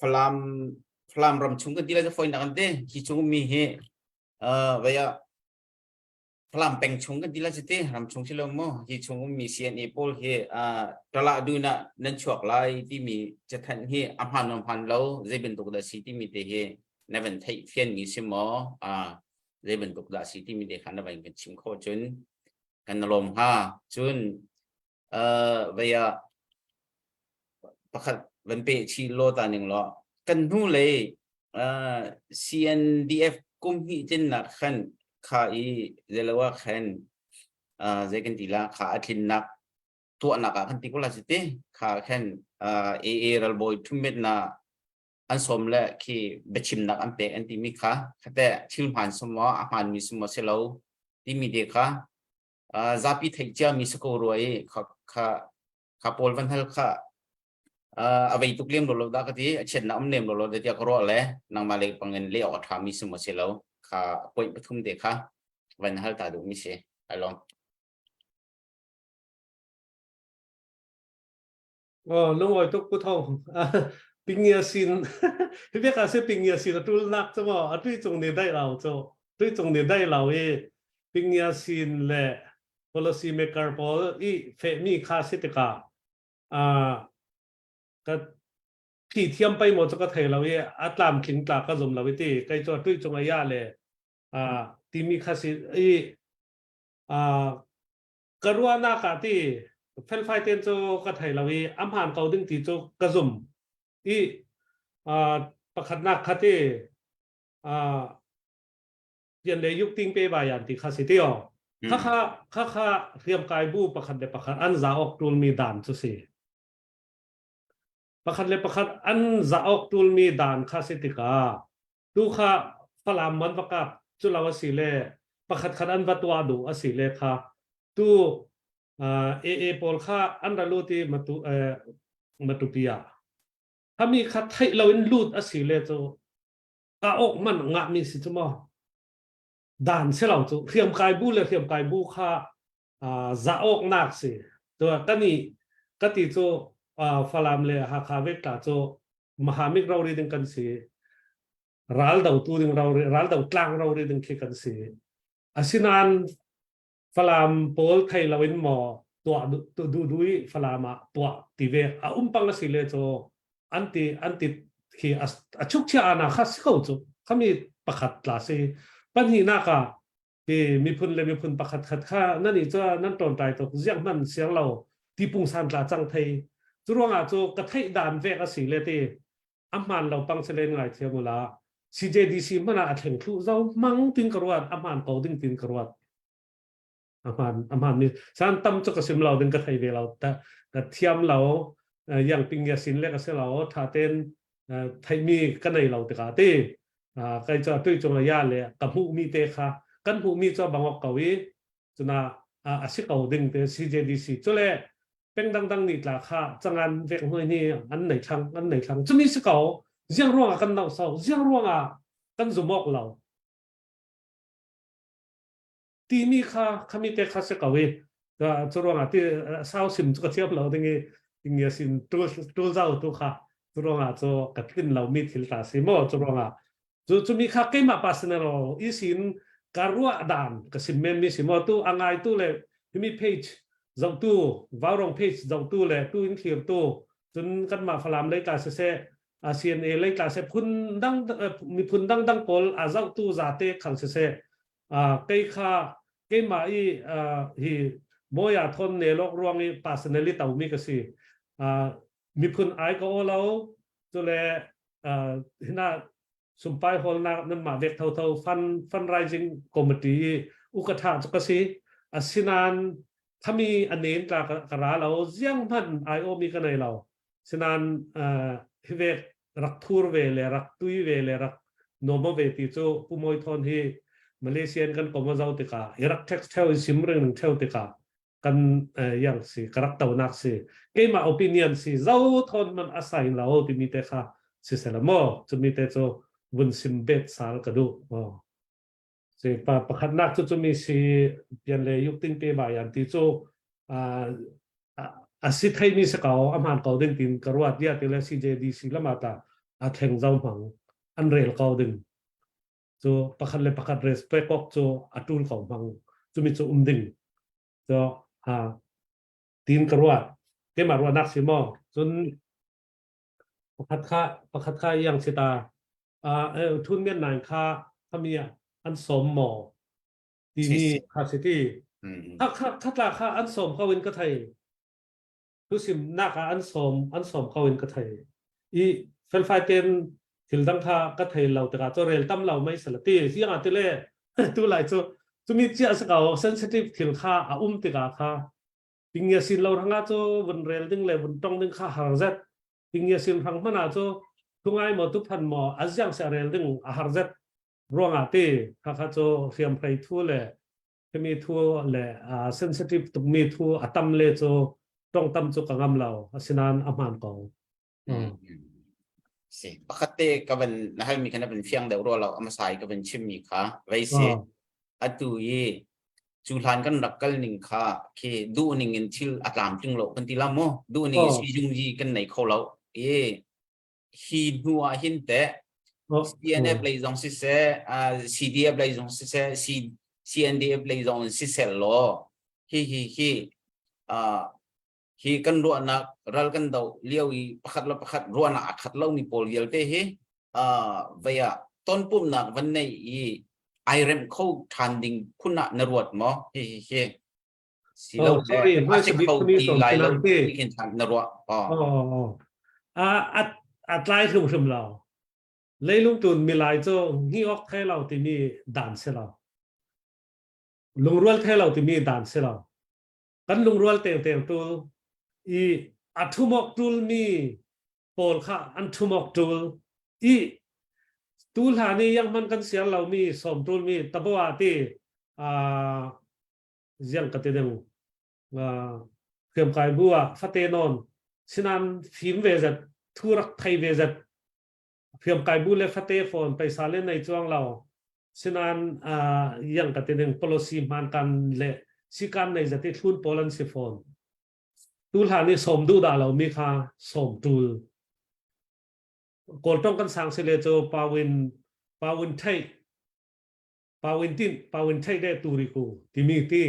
Falam Falam ram chung kan ti lai foi nak an te hi chung mi hi vaya. Falam peng chung kan ti la si ti ram chung si lo mu hi chung ummi CNA pawl hi tala dun ah nan chuak lai timi cathanh hi a hmaan lo hmaan lo zei bantuk dah si timi te hi na van theih fian mi si maw zei bantuk dah si timi te kha na van kan chim khawh cun kan na lawm hnga cun vei ah pakhat van pe chih law ta ning law kan hnu lei CNDF kum hnih tlinnak khan kha i zeiloah khan zei kan ti la kha a tlinnak tuahnak ah kan ti ko la si ti kha khan AA ralbawi thumet na an sawm le khi biachimnak an pek an timi kha khate thil hmaan sumaw a hmaan mi sumaw si lo timi te kha zapi theih ciami si ko rua i kha kha kha pawl van hal kha a vei tuk lem lo lo dah ka ti a chiatnak um lem lo lo tiah ka ruah le nangmah le pangin le awk a ṭhami si maw si lo kha point pathum te kha van hal ta duhmi si ai lawm. Oh, lungawi tuk pu thong. Pingya sin hi bia ka se pingya sin a tul nak chu mo a tui chung ni dai lo chu tui chung ni dai lo i pingya sin le policy maker pawl i fe mi kha si tika a ka thi thiam pai mo chu ka thei lo i a tlam tling tla ka zum lo i ti kai chu tui chung a ya le a timi kha si i a ka ruahnak ah ti felfai ten cu ka thei lo i a hmaan ko ding ti cu ka zum i pakhatnak kha ti pian le yuk ting pe bayan ti kha si ti o kha kha kha kha hriamkai bu pakhat le pakhat an za ok tul mi dan cu si pakhat le pakhat an za ok tul mi dan kha si tikah tu kha Falam man va kap cu lo a si le pakhat khat an va tuah duh a si le kha tu AA pawl kha an ra lut i matu matupi ah khami kha theih lo in lut a si le cu ka ok man ngah mi si cu maw dan si lo cu hriamkai bu le hriamkai bu kha za awk nak si to kani ka ti cu Falam le Hakha vek ta cu Mahamik rori ding kan si ral do tu ding rori ral do tlang rori ding khi kan si asinain Falam pawl thei lo in maw tuah du du dui Falam ah tuah ti ve a um pang a si le cu an ti an ti khi a chuk chia ana kha si ko cu khami pakhat tla si pahnihnak ah ti miphun le miphun pakhat khat kha nan i cu nan ṭawnṭai tuk ziang hman siang lo ti pungsan tla cang thei cu ruangah cu ka theih dan vek a si le ti a hmaan lo pang selen ngai thiam ula CJDC hmanh ah a thleng thlu zo mang tin ka ruat a hmaan ko ding tin ka ruat a hmaan a hmaan mi san tam cu ka sim lo ding ka thei ve lo ta ka thiam lo yang ping ya sin le ka se lo tha ten theimi ka nei lo tikah ti kai cu tui cung ya le ka hmuh mi te kha kan hmuh mi cu bangok ko i cuna a si ko ding te CJDC cule peng dang dang nih tla kha changan vek hnuai ni an nei thlang an nei thlang cumi si ko ziang ruangah kan nau sau ziang ruangah kan zumok lo timi kha khami te kha si ko i cu ruangah ti sau sim cu ka thiam lo ding i tingia sin tul tul zau tu kha cu ruangah cu ka tlin lo mi thil ta si mo cu ruangah cu cumi kha keimah personal i sin ka ruah dan ka sim men mi si mo tu angai tu le himi page zohtu vaurong page zohtu le tu in thlir tu cun kanmah falam lei ta siseh CNA lei tla seh phun dang miphun dang dang pawl a zohtu zate khang siseh kei kha keimah i hi Mawia thon ne lok ruang i personally tomi ka si miphun ai ka o lo cule hina sumpai hall nak nan mah vek tho tho fund fundraising committee i ukatha chu ka si asinan thami anen tla ka ra lo ziang hman ai o mi ka nei lo sinan hi vek rak thur ve le rak tui ve le rak nuam ve ti cu Pu Mawi Thawn hi Malaysian kan kom a zo tikah i rak text theo i sim ring theo tikah kan yang si ka rak tonak si keimah opinion si zo thon man a sai lo timi te kha si sela mo chumi te cu vun sim bet sal ka du o si pa pakhatnak cu cumi si pian le yuk ting pe ba yan ti cu a si theimi si ko a hmaan ko ding tin ka ruat dia ti le CJDC lama ta a thleng zo hmang an rel ko ding cu pakhat le pakhat respect kok cu a tul ko hmang. Cumi cu um ding. So ha tin ka ruat. Keimah ruahnak si maw? Cun pakhat kha pakhat kha yang si ta thun men nai kha khami an som maw timi kha si ti. Kha kha khatla kha an som ko in ka thei. Thusim nak ah an sawm an sawm ko in ka thei. I felfai ten thil dang kha ka thei lo tikah cu rel tam lo mai sala ti siang ah tile tu lai cu cumi chia sa ko sensitive thil kha a um tikah kha pingya sin lo ranga cu vun rel ding le vun tong ding kha har zet pingya sin rang mana cu thungai mo tu phan mo aziang se rel ding a har zet ruangah ti kha kha cu hriam hrei thu le Himi thu le sensitive tukmi thu a tam le cu tong tam cu ka ngam lo. Asinain a hmaan ko. Si pakhat te ka van na halmi kha na van fiang deuh rua lo a hmasa i ka van chimmi kha vei si atu i cu hlan kan rak kal ning kha khi duh ning in thil a tlamtling lo kan ti la mu duh ning in sizung yi kan nei kho lo i hi hnu ah hin teh CNF lei zong siseh CDF lei zong siseh CNDF lei zong in siseh law hi hi hi hi kan ruahnak ral kan do lio i pakhat le pakhat ruahnak a khat lomi pawl vialte hi vei ah tonpumnak van nei i ai remh kho ṭhan ding phun ah na ruat maw hi hi hi Si lo Oh, sorry, a hmaisa si bik kho kami ti som lai lo sinang ti. ti khin than na ruah. Oh. Oh, oh. A a a tlai hrimhrim lo. Leilung tun milai cu ngi ok thai lo timi dan si lo. Lungrual thai lo timi dan si lo. Kan lungrual teng teng tul i a thumok tul mi pawl kha an thumok tul i tu hlan i yang man kan siar lo mi som tul mi taboa ti a ziang ka ti ding hriamkai bu ah fate nawn sinan fim ve zat thu rak thei ve zat hriamkai bu le fate phone paisa le nei chuang lo sinan yang ka ti ding policy hman kan le sikan nei zati thlun pawl an si phone tu hlan i som du da lo mi kha som tul kawltong kan sang sile chu pawin pawin thei pawin tin pawin thei de turi ku timi ti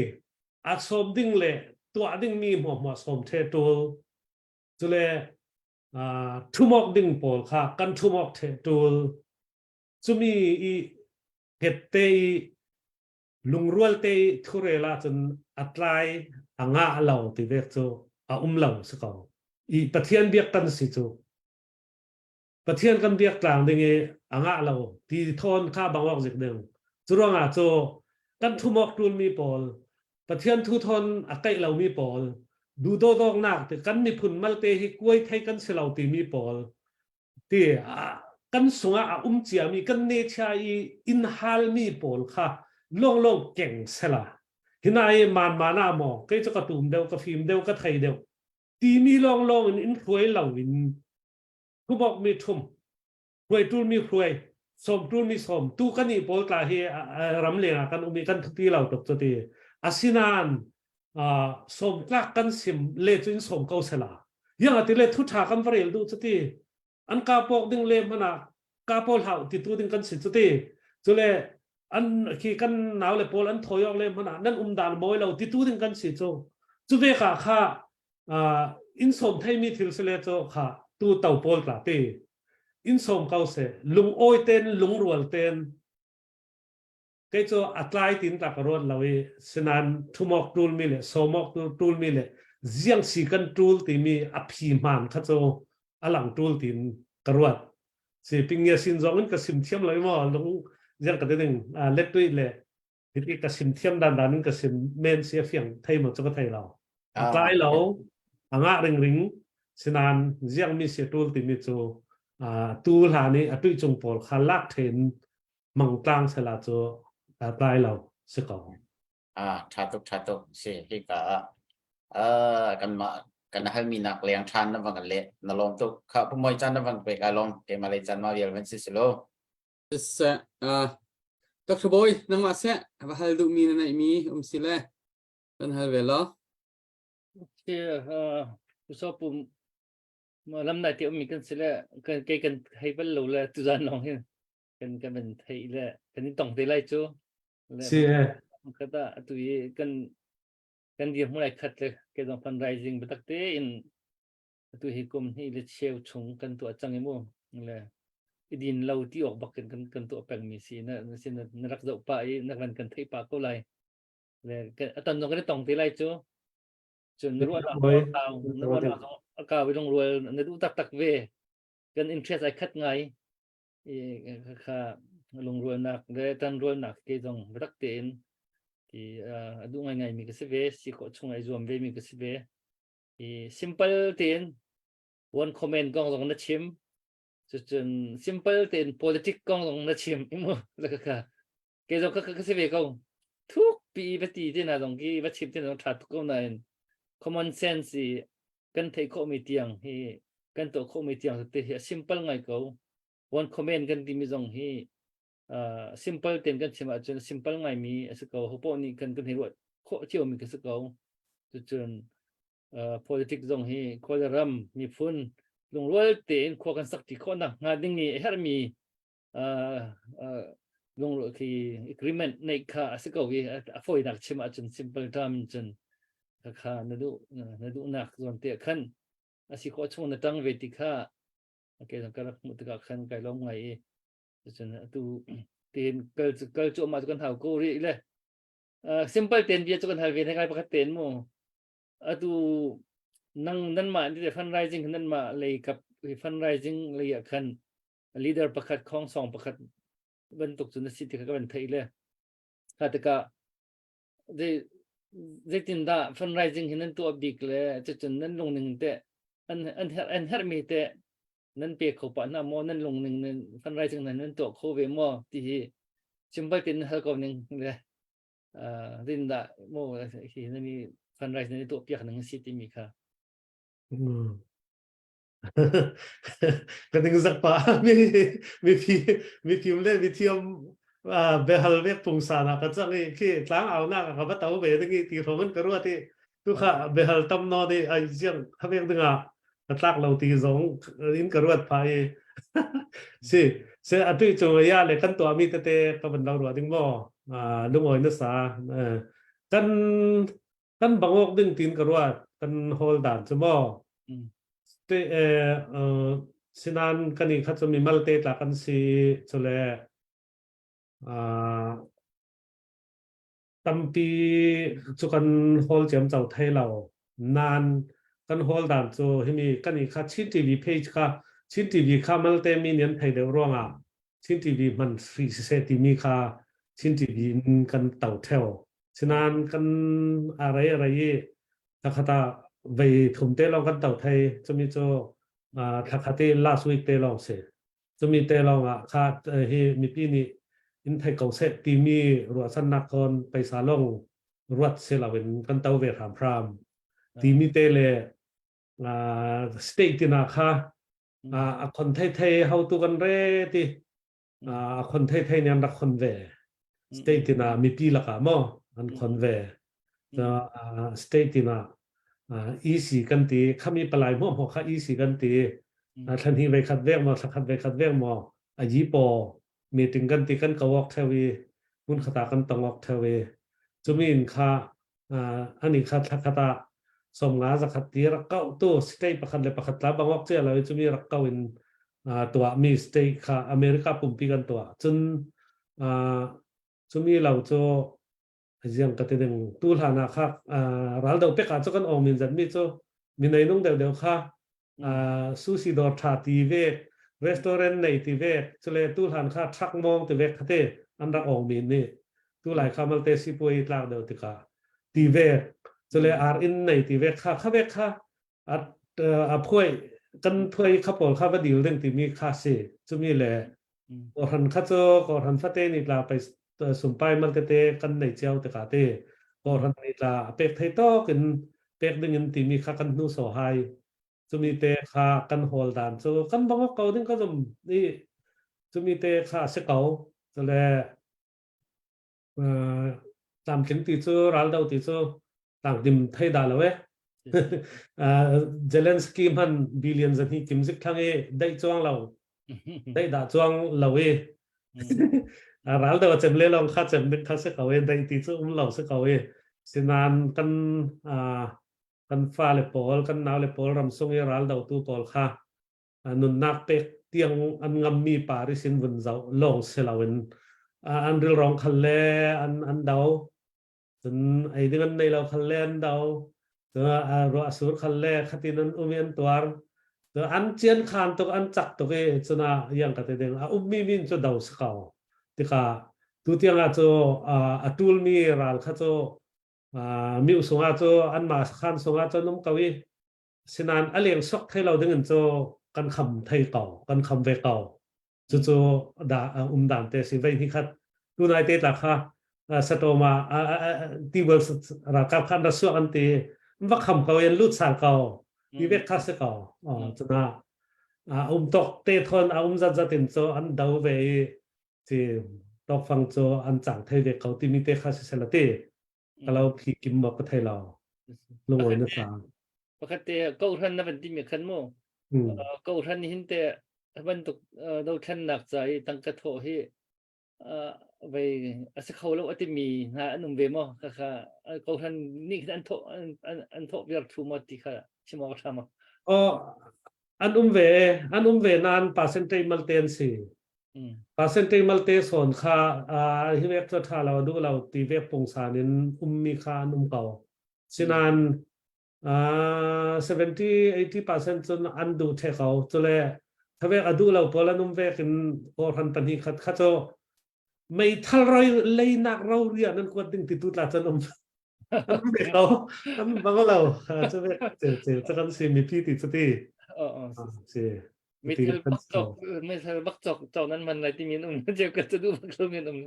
a som ding le tuah ding mi hmuah hmuah som the tul cule thumok ding pawl kha kan thumok the tul chumi i hette i lungrual te i thurel ah cun a tlai a ngah lo ti vek cu a um lo si ko i pathian biak kan si cu Pathian kan biak tlang ding i a ngah lo ti thawn kha bang awk zik ding. Cu ruangah cu kan thumawk ṭulmi pawl, Pathian thu thawn a kaih lomi pawl, duhdawdawknak ti kan miphun malte hi kuai thei kan si lo timi pawl ti kan sungah a um ciami kan ne chia i inn halmi pawl kha lawnglawng keng sela. Hina i man man ah maw kei cu ka tum deuh ka fim deuh ka thei deuh timi lawnglawng in in hruai lo in Thubawkmi ṭhum, hruai ṭulmi hruai, sawm ṭulmi sawm, tu kan i pawl tla hi ram leng ah kan um i kan thupi lo tuk cu ti. Asinain sawm tlak kan sim le cu in sawm ko sela. Yang ati le thu ṭha kan va rel duh cu ti. An ka pawk ding le hmanh ah ka pawl hau ti tu ding kan si cu ti. Cule an khi kan nau le pawl an thawi awk le hmanh ah nan um dan mawi lo ti tu ding kan si cu. Cu ve ka kha in sawm theimi thil sile cu kha tu to pawl tla ti in sawm ko se lungawi ten lungrual ten kei cu a tlai tin ta ka ruat lo i sinan thumok tul mi le somok tul mi le ziang si kan tul timi a phi hman kha cu a lang tul tin ka ruat si ping sin zong in ka sim thiam lo mo lung ziang ka te ding let tui le Hiti ka sim thiam dan dan in ka sim men si a fiang thei mo chu ka thei lo. A tlai lo, a ngah ring ring, sinan ziang mi si tul timi cu tu hlan i a tui cung pawl kha lak then mangtlang sela cu a tlai lo si ko. Ah, tha tuk tha tuk si hi ka ah kan mah kan halmi nak leng than na bang le na lom tuk kha pumoi chan na bang pe ka lom ke malay chan ma vial van si silo Siseh, uh, Dr. Bawi, nangmah seh, va hal duhmi na neihmi um si le, kan hal ve law. Uh, so pum lam nai te ummi kan si le kan kei kan hei bal lo le tuzan long hin kan kan van thei le kan in tong te lai cu si e. Kata atu i kan kan dir hmun ai khat le ke zong fundraising biatak tein atu hi kum hnih le cheu chung kan tuah cang i mu le i din lo ti awk bak in kan kan tuah pengmi si na na sin na rak zoh pah i na van kan theih pah ko lai le atan zong kan i tong te lai cu cun na ruahnak zong na ruahnak zong a kau i lungrual na duh taktak ve kan interest ai khat ngai i kha lungrualnak le ṭanrualnak ke zong biatak tein ti a duh ngaingai mi ka si ve si khawh chung ai zuam ve mi ka si ve i simple tein one comment kong zong na chim cucun simple tein politic kong zong na chim imu la ka kha ke zong ka ka si ve ko thuk pi va ti te na zong ki va chim te na zong tha tuk ko nain common sense i kan theih khawh mi tiang hi kan tuah khawh mi tiang te hi a simple ngai ko one comment kan timi zong hi uh, simple ten kan chim ahcun simple ngai mi a si ko hopo nih kan kan hei ruat khawh cio mi ka si ko cucun uh, politics zong hi kawlram miphun lungrual tein khua kan sak ti khawh nak hnga ding i a herhmi lungrual khi agreement neih kha a si ko i a fawinak chim ahcun simple term in cun kha na duh na duhnak zawn te khan a si khawh chung na tang ve ti kha okay ka rak hmuh tikah khan kai lawm ngai i cun atu ten kal kal cu ma cu kan hau ko ri le simple ten bia cu kan hal ve ngai pakhat ten mu atu nang nan mah ni fundraising nan mah lei kap fundraising lei ah khan leader pakhat khong song pakhat bantuk cu na si ti kha ka van theih le kha tikah zei zeitindah fundraising hi nan tuah bik le cucun nan lungning te an an her an herhmi te nan pe kho pa hna maw nan lungning nan fundraising nan nan tuah kho ve maw ti hi simple tin hal ko ning le rindah maw hi nan i fundraising nan i tuah piak ning si timi kha Ka ning zak pa mi mi phi mi phim le mi thiam behal vek pungsan ah ka cang i khi tlang au nak ka va to ve ding i ti hrom in ka ruat i tu kha behal tam no di ai ziang khavek dinga ka tlak lo ti zong in ka ruat pha i si se atu chu ya le kan to mi tete ka van lo ruat ding mo lungoi na sa kan kan bangok ding tin ka ruat kan hol dan chu mo te sinan kan i kha chu mi mal te tla kan si chule tampi chu kan hol chiam chau thei lo nan kan hol dan chu himi kan i kha Chin TV page kha Chin TV kha malte mi nian thei deuh ruangah Chin TV man free se ti mi kha Chin TV in kan tau theo Sinain kan a rei a rei i thlakhat ah vei thum te lawng kan to thei. Cumi cu thlakhat i last week te lawng si. Cumi te lawng ah kha hi mipi nih in thei ko seh timi ruahchannak kon paisa lawng ruat si loin kan to ve hramhram. Timi te le state tina kha a khon thei thei hautu kan re ti a khon thei thei nih an rak khon ve state in ah mipi lakah maw an khon ve state in ah EC kan ti khami palai mo mo kha EC kan ti thlan hi ve khat vek mo thlakhat ve khat vek mo a yi po meeting kan ti kan kawok thewi mun khata kan tongok thewi chumin kha ani kha thlakhat ah 50 zakhat ti rak kau tu state pakhat le pakhat tla bangok che lo chumi rak kau in tuah mi state kha America pumpi kan tuah cun chumi lo cu ziang ka ti ding tu hlan ah kha ral do pek ah cu kan ong min zat mi cu mi nei nung deuh deuh kha sushi dawr tha ti ve restaurant nei ti ve chule tu hlan kha truck mong ti ve khate an rak ong min ni tu lai kha malte sipui tlak deuh tikah ti ve chule ar in nei ti ve kha kha ve kha a phuai kan phuai kha pawl kha va dil ding timi kha si chumi le kawhran kha cu kawhran fate ni tla pai sumpai mal tete kan nei chiao tikah te kawhran ni tla pek thei tok in pek ding in timi kha kan hnu so hai chumi te kha kan hol dan cu kan bang ko ding ka zum i chumi te kha si ko chule tlamtling ti cu raldo ti cu tlangdim thei da lo e Zelensky hman billion zan hi kim zik thlang i dai chuang lo dai da chuang lo i. Ral do cem le long kha cem ding kha si ko e dai ti cu um lo si ko e sinan kan kan fa le pawl kan nau le pawl ram sung i ral do tu pawl kha nunnak pek tiang an ngammi pa ri sin vun zau long si loin an ril rong khal le an an do cun ei ding an nei lo khal le an do ruah sur khal le khatin an um i an tuar an cian khan tuk an cak tuk i cuna yang ka te ding a ummi min cu do si ko tika tu tiang ah cu a tulmi ral kha cu mi sungah cu an mah khan sungah cu um ko i sinan a leng sok thei lo ding in cu kan kham thei ko kan kham ve ko cucu da um dan te si vei hi khat tunai te tla kha satoma tiwel ralkap khan ra suak an ti va kham ko yan lut sal ko ti vek kha se ko cuna um tok te thon a um zat zat in cho an do ve i chi tok fang cho an chang thei ve ko ti mi te kha si sela ti ka lo phi kim ma ka thei lo lungoi na sa Pakhat te ko hran na van ti mi khan mu ko hran hin te bantuk dothlennak ca i tangka thawh hi vei a si kho lo a timi hna an um ve maw kha ko hran nih khin an thawh an thawh viar thu maw ti kha chim awk a ṭha maw? Oh, an um ve an um ve nain percentage malte an si. Percentage malte sawn kha hi vek cu ṭha lo duh lo ti vek pungsan in ummi kha an um ko. Sinain 70 80% cun an duh the ko cule thavek a duh lo pawl an um vek in kawhran pahnih khat kha cu meithal roi leinak ro ria nan kuat ding ti tu tla cun um an ve ko an bang lo cu ve cel cel cu kan si mipi ti cu ti si meithal bak cok meithal bak cok cok nan man lai ti min um cheu ka tu bak lo min um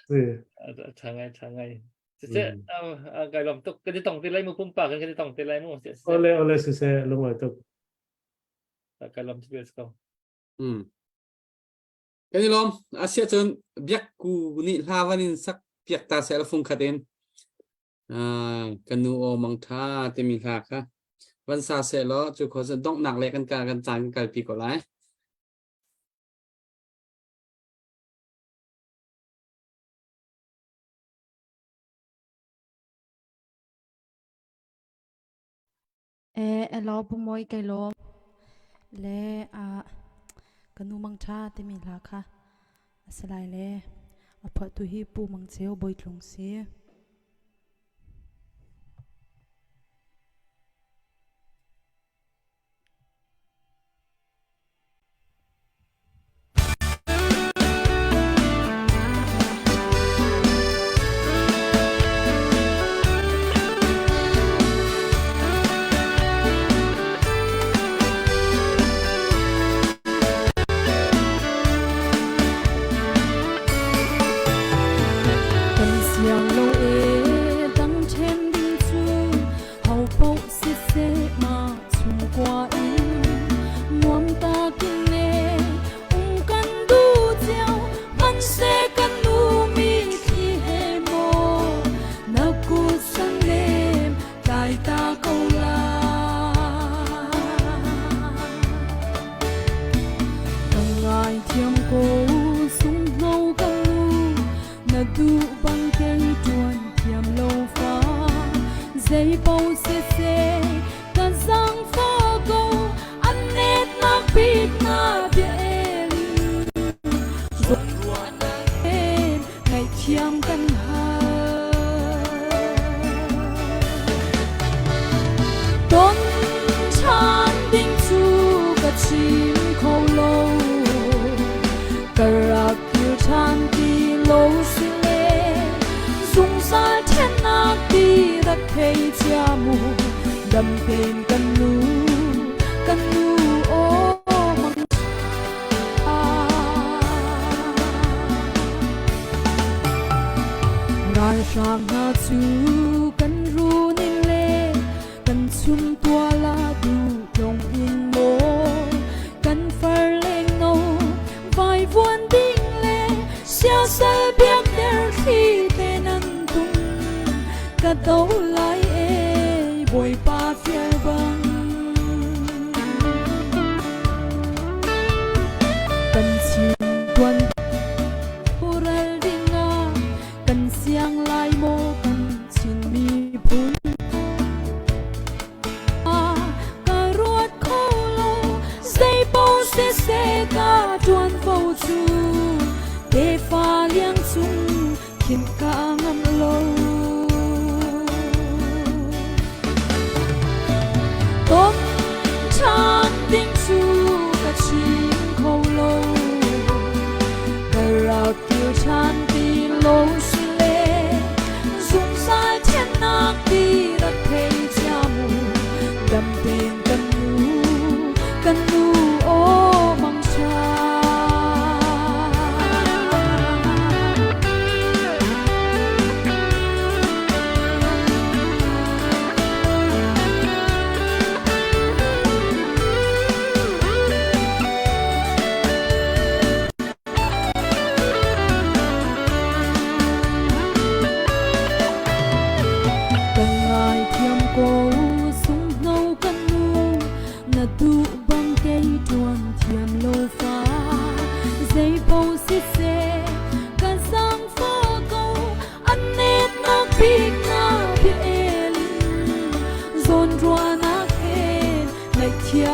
si tha ngai tha ngai Siseh, kai lawm tuk. Kan i tong ti lai mu pumpak in kan i tong ti lai mu. Ole ole siseh lungloi tuk. Kai lawm tuk ko. Kan i lawm. Asia cun biak ku nih hla van in sak piak ta sel fung khat in kan nu o mang tha timi hla kha van sa se law cu kho cun donghnak le kan kan caan kan kalpi ko lai. E elo pu Mawi kai lawm le a ka nu mang ṭha timi hla kha a si lai le a phuahtu hi Pu Mang Ceu Bawitlung si. Kan siang lo e dang ṭhen ding cu ho paoh siseh mah chungkua in nuam takin ne um kan duh cio hmanhseh kan nu mitthli he maw na kut sang nem tlai ta ko lai ka ngaithiam ko sunghno ka nu Na duh bang kei ṭuan thiam lo fa zei paoh siseh ka zaangfah ko an netnak bik na bia el in zawnruahnak in ngaihthiam kan hal. Ton ṭhan ding cu ka chim kho lo ka rak kir ṭhan ti lo si le zungzal ṭhennak ti rak thei cia mu dam tein kan nu kan nu aw mang Ralhrang hna cu kan run in le kan chumtual ah duh tlong in maw kan far lengno vaivuan ding le siasal biakter thli te nan tum ka do lai e bawipa fial bang.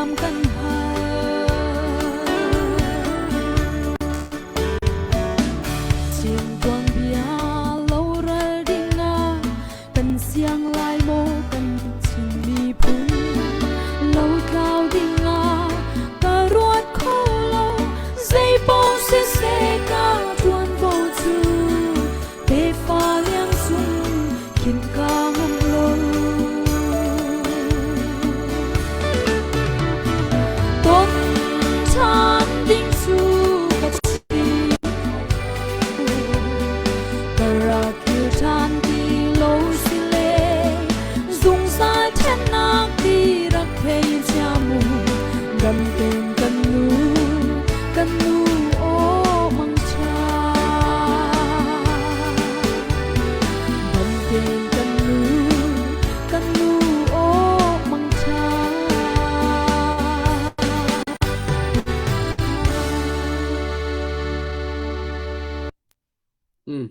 Ngaihthiam kan hal. Chin tuanbia loral dingah kan siang lai maw kan Chin miphun lotlau dingah ka ruat kho lo zeipaoh siseh ka ṭuanvo cu tefa liang sung khin ka ngam lo. Ton ṭhan ding cu ka chim ka rak kir ṭhan ti lo si le zungzal ṭhennak ti rak thei cia mu dam tein kan nu kan nu aw mangṭha dam tein kan nu kan nu aw mangṭha.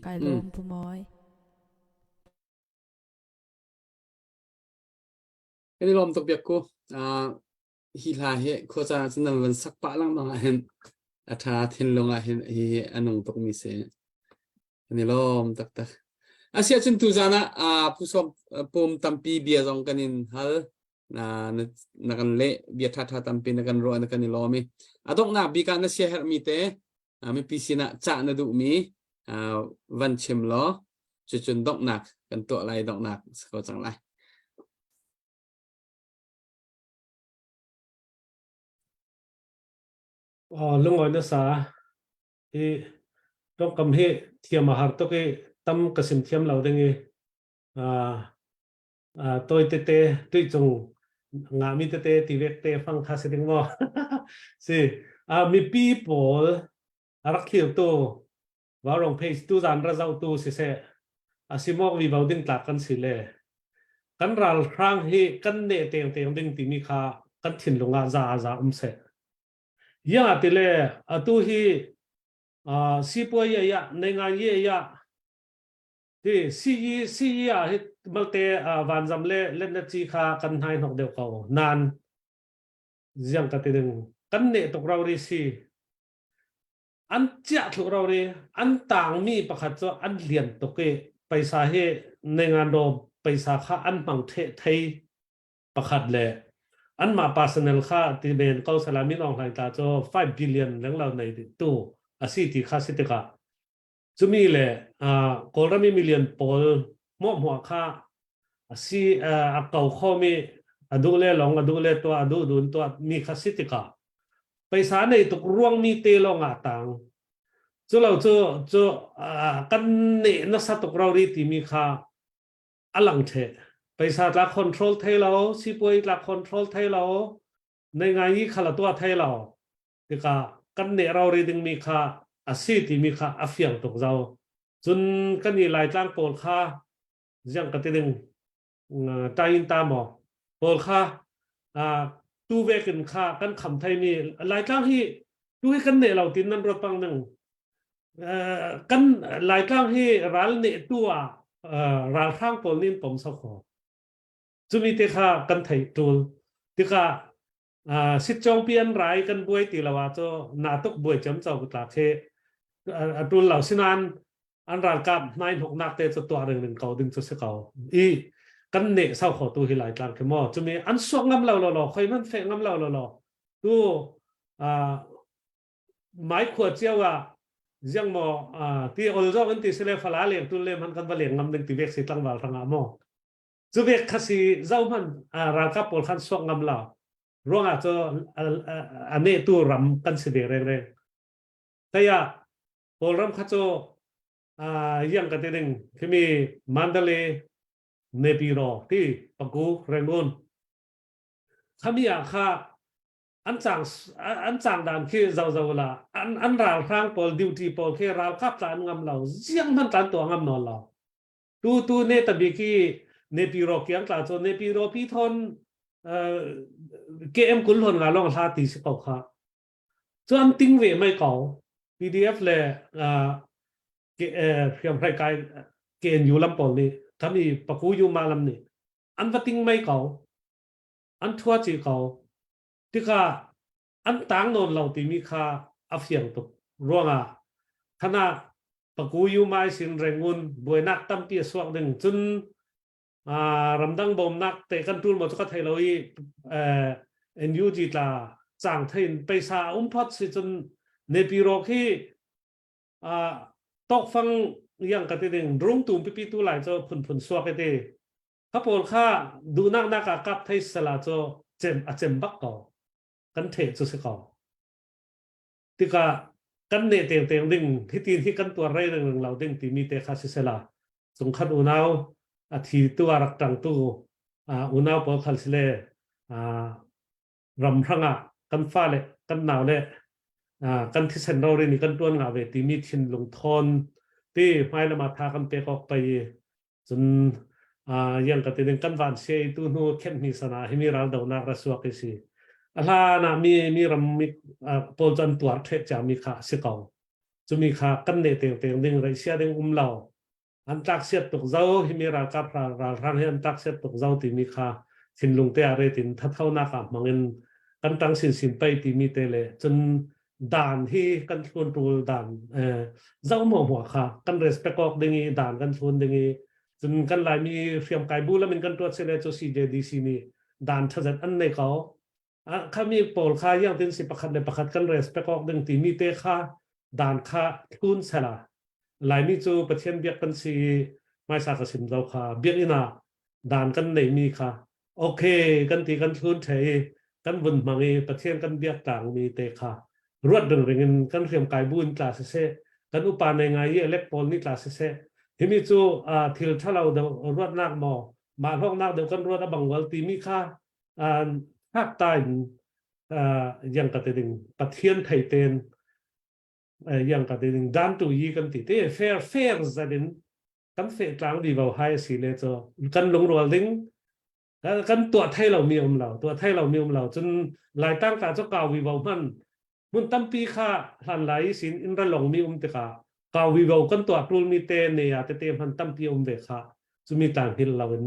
Kai lawm Pu Mawi. Kan i lawm tuk biak ku. Hi hla hi khuaca cun nan van sak pah lengmang ah hin a ṭha thinlung ah hin hi hi a nung tukmi si. Kan i lawm taktak. Asiahcun tuzan ah Pu Sawm pum tampi bia zong kan in hal. Na, na, na kan leh bia ṭhaṭha tampi na kan ruah na kan i lawm i a donghnak bik ah na siaherhmi te mipi sinah cah na duhmi van chim law cucun donghnak kan tuah lai donghnak si ko cang lai. Lungawi na sa hi tongkam hi thiam a har tuk i tam ka sim thiam lo ding i toi tete tui cung ngami tete ti vek te fang kha si ding maw si mipi pawl a rak thlir tu Vaurawng page tu zan ra zoh tu siseh asimawk vi vo ding tlak kan si le kan ralhrang hi kan ne teng teng ding timi kha kan thinlung ah za za um seh ya tile atu hi sipuai ya ya nei ngai ye ya ti si yi si yi ah hi malte vanzam le let na chi kha kan hnai hnok deuh ko nan ziang ka ti ding kan ne tuk rau ri si An ciah thlu ro ri an tangmi pakhat cu an lian tuk i paisa hi nengandaw paisa kha an hmang theh thei pakhat le anmah personnel kha ti men ko sala Min Aung Hlaing tla cu 5 billion lenglo nei tu asi ti kha si tikah cumi le Kawlram i million pawl hmuahhmuah kha asi a ko khomi a duh le long a duh le tuah a duh dun tuah mi kha si tikah Paisa nei tuk ruangmi te lawng ah tang. Cu lo cu cu kan neh nasa tuk rori timi kha a lang the. Paisa tla control thei lo, sipuai tla control thei lo, nei ngai i khala tua thei lo. Tikah kan neh rori dingmi kha a si timi kha a fiang tuk zau. Cun kan i Laitlang pawl kha ziang ka ti ding tain ta maw pawl kha tu vekin kha kan kham thaimi Laitlang hi tu hi kan ne lo tin nan ruat pang nang kan Laitlang hi ral ne tu ah ralhrang pawl nin pom so kho chumi te kha kan thei tul tikah sitcong pian rai kan buai ti lo ah cu na tuk buai cham chau tla khe atul lo sinan an ralkap hnai hnoknak te cu tuah ring ring ko ding cu si ko i kan ne sau kho tu hi lai tlang khi mo chumi an suak ngam lo lo lo khoi man fe ngam lo lo lo tu mai khua chiao ah ziang mo ti ol zong in ti sile fala leng tul le man kan va leng ngam ding ti vek si tlangval rangah mo Cu vek kha si zohhmanh ralkap pawl khan suak ngam lo ruangah cu a nehtu ram kan si ve rengreng. Taya Kawlram kha cu yang ka ti ding khimi Mandalay Nepiro ti Pagu Rangoon khami ah kha an cang an cang dan khi zo zo la an an ralhrang pawl duty pawl khi ralkap tla an ngam lo ziang hman tlan tuah ngam nawn lo Tu tu ne tabi ki Nepiro kiang tla cu Nepiro pi thon KM kul hon nga long hla ti si ko kha. Cu an ting ve mai ko. PDF le hriam hrai kai KNU lam pawl nih kami paku yu ma lam nih an va ting mai ko. An thua chi ko. Tikah an tang nawn lo timi kha a fiang tuk ruangah khana paku yu mai sin rengun buainak tampi a suak ding cun ramdang bawmnak te kan tul mo chu ka thei lo i NUG tla chang thein paisa um phot si cun nepi ro khi tokfang yang ka ti ding rung tum pipi tu lai cho phun phun suak te kha pawl kha duhnak nak ah kap thei sala cho cem a cem bak ko kan the chu si ko tikah kan ne teng teng ding hi tin hi kan tuar rei reng reng lo ding timi te kha si sela cungkhat unau a thi tu a rak tang tu unau pawl khal sile ram hrangah kan fale kan nau le kan thisen rori nih kan tuan nga ve timi thinlung thawn ti hmailam ah tha kan pek awk pei cun yang ka ti ding kan van sia i tu hnu khenh hni sana hi mi ral donak ra suak i si a hlan ah mi mi ram mi pawl can tuar the cha mi kha si ko cumi kha kan ne teng teng ding rei sia ding um lo an tlak siat tuk zo hi mi ralkap ral ralhrang hi an tlak siat tuk zo timi kha thinlung te ah retin thathonak ah hmangin kan tang sin sin pei timi te le cun dan hi kan thlun tul dan zo mo hua kha kan respect ok ding i dan kan thlun ding i cun kan laimi hriam kai bu lamin kan tuat sele chu CJDC nih dan thazat an nei ko khami pawl kha yang tin si pakhat le pakhat kan respect ok ding timi te kha dan kha thlun sela Laimi cu Pathian biak kan si i hmaisa ka sim lo kha biakinn ah dan kan neihmi kha okay kan ti kan thlun the i kan vun hmang i Pathian kan biak tlangmi te kha ruat ringring in kan hriam kai bu in tla siseh kan upa nei ngai i elek pawl nih tla siseh himi cu thil ṭhalo deuh ruatnak maw mah hlawknak deuh kan ruat a bangwal timi kha hak ta in yang ka te ding Pathian thei ten yang ka te ding dan tu yi kan ti te fair fair zat in kan fe tlang di vo hai si le cho kan lungrual ding kan tuah thai lo mi um lo tuah thai lo mi um lo cun lai tang ta cho kaw vi vo hman mun tampi kha hlan lai sin in ra long mi um tikah kaw vi vo kan tuah tul mi te ne ya te te hman tampi um ve kha chumi tang hil lo in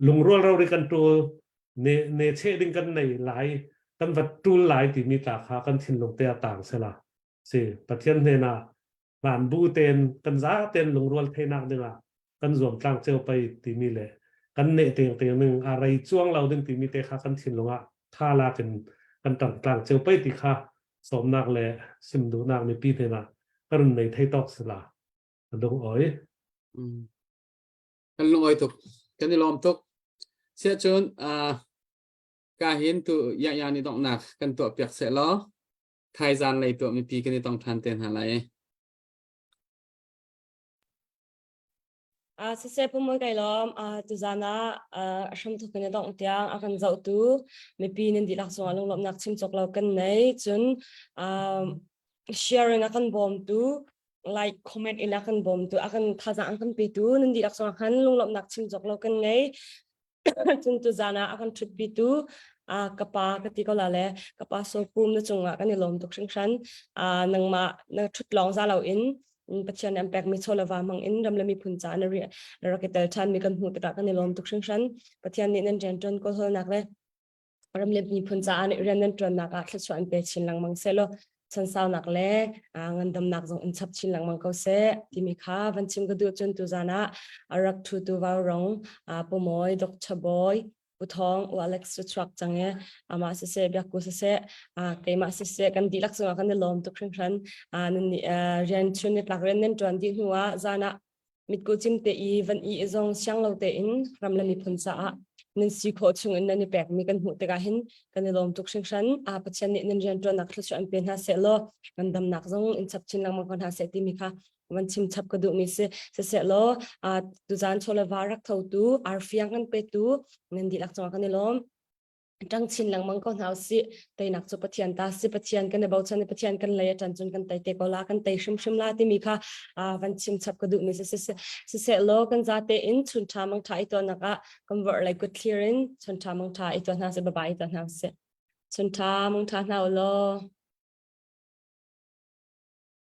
lungrual ro ri kan tul ne ne che ding kan nei lai kan vat tul lai ti mi ta kha kan thinlung te a tang sela si pathian hnen ah van bu ten kan za ten lungrual theinak dingah kan zuam tlang ceu pei timi le kan ne teng teng ning a rei chuang lo ding timi te kha kan thinlung ah tha lak in kan tang tlang ceu pei ti kha sawmnak le sim duhnak mipi hnen ah kan run nei thei tawk sila lung oi Kan lung oi tuk kan i lawm tuk sia cun ka hin tu ya ya ni dongnak kan tuah piak se law thaizan lei tuah mipi kan i tong ṭhan te hna lai. Siseh pumoi kai lawm tuzan ah a hramthok in a dongh tiang a kan zohtu mipi nan dihlak cungah lunglawmhnak chim cawk lo kan nei cun sharing a kan bawmtu like comment in a kan bawmtu a kan thazaang an kan petu nan dihlak cungah khan lunglawmhnak chim cawk lo kan ngei Cun tuzaan ah a kan ṭhutpitu ka pa ka ti ko la le ka pa Sopum na cungah kan i lawm tuk hringhran. Nangmah na ṭhut lawng za loin Pathian nih an pekmi chaw le va hmang in ram le miphun caah na rian na rak i tel ṭhanmi kan hmuh tikah kan i lawm tuk hringhran. Pathian nih nan rianṭuan kawlhawlnak le ram le miphun caah rian nan ṭuannak ah thluachuah an pe chin lengmang sehlaw chansaunak le ngandamnak zong in chap chin lengmang ko seh timi kha van chim ka duh cun tuzan ah a rak ṭhutu vaurong Pumawi Dr. Bawi Puthong u Alex cu chuak cang e amah siseh biakku siseh keimah siseh kan dihlak cungah kan i lawm tuk hringhran nan nih rian chun ni tlak rian nan ṭuan dih hnu ah zan ah mitku cim te i van i zong siang lo tein ram le miphun caah nan si khawh chung in nan i pekmi kan hmuh tikah hin kan i lawm tuk hringhran a Pathian nih nan rianṭuannak thluachuah an pe hna seh law kan damnak zong in chap chin lengmang ko hna seh timi kha van chim chap ka duhmi si siseh law tuzan chawle va rak thotu arfiang kan petu nan dihlak cungah kan i lawm ṭang chin lengmang ko hna usih teinak cu Pathian ta si Pathian kan i bochan i Pathian kan lei a ṭan cun kan tei te ko la kan tei hrimhrim la timi kha van chim chap ka duhmi si siseh law kan zate in chun ṭha mang ṭha i tuahnak ah kan vorh lei kut thlir in chun ṭha mang ṭha i tuah hna sih bye bye i tuah hna usih chun ṭha mang ṭha hna u law.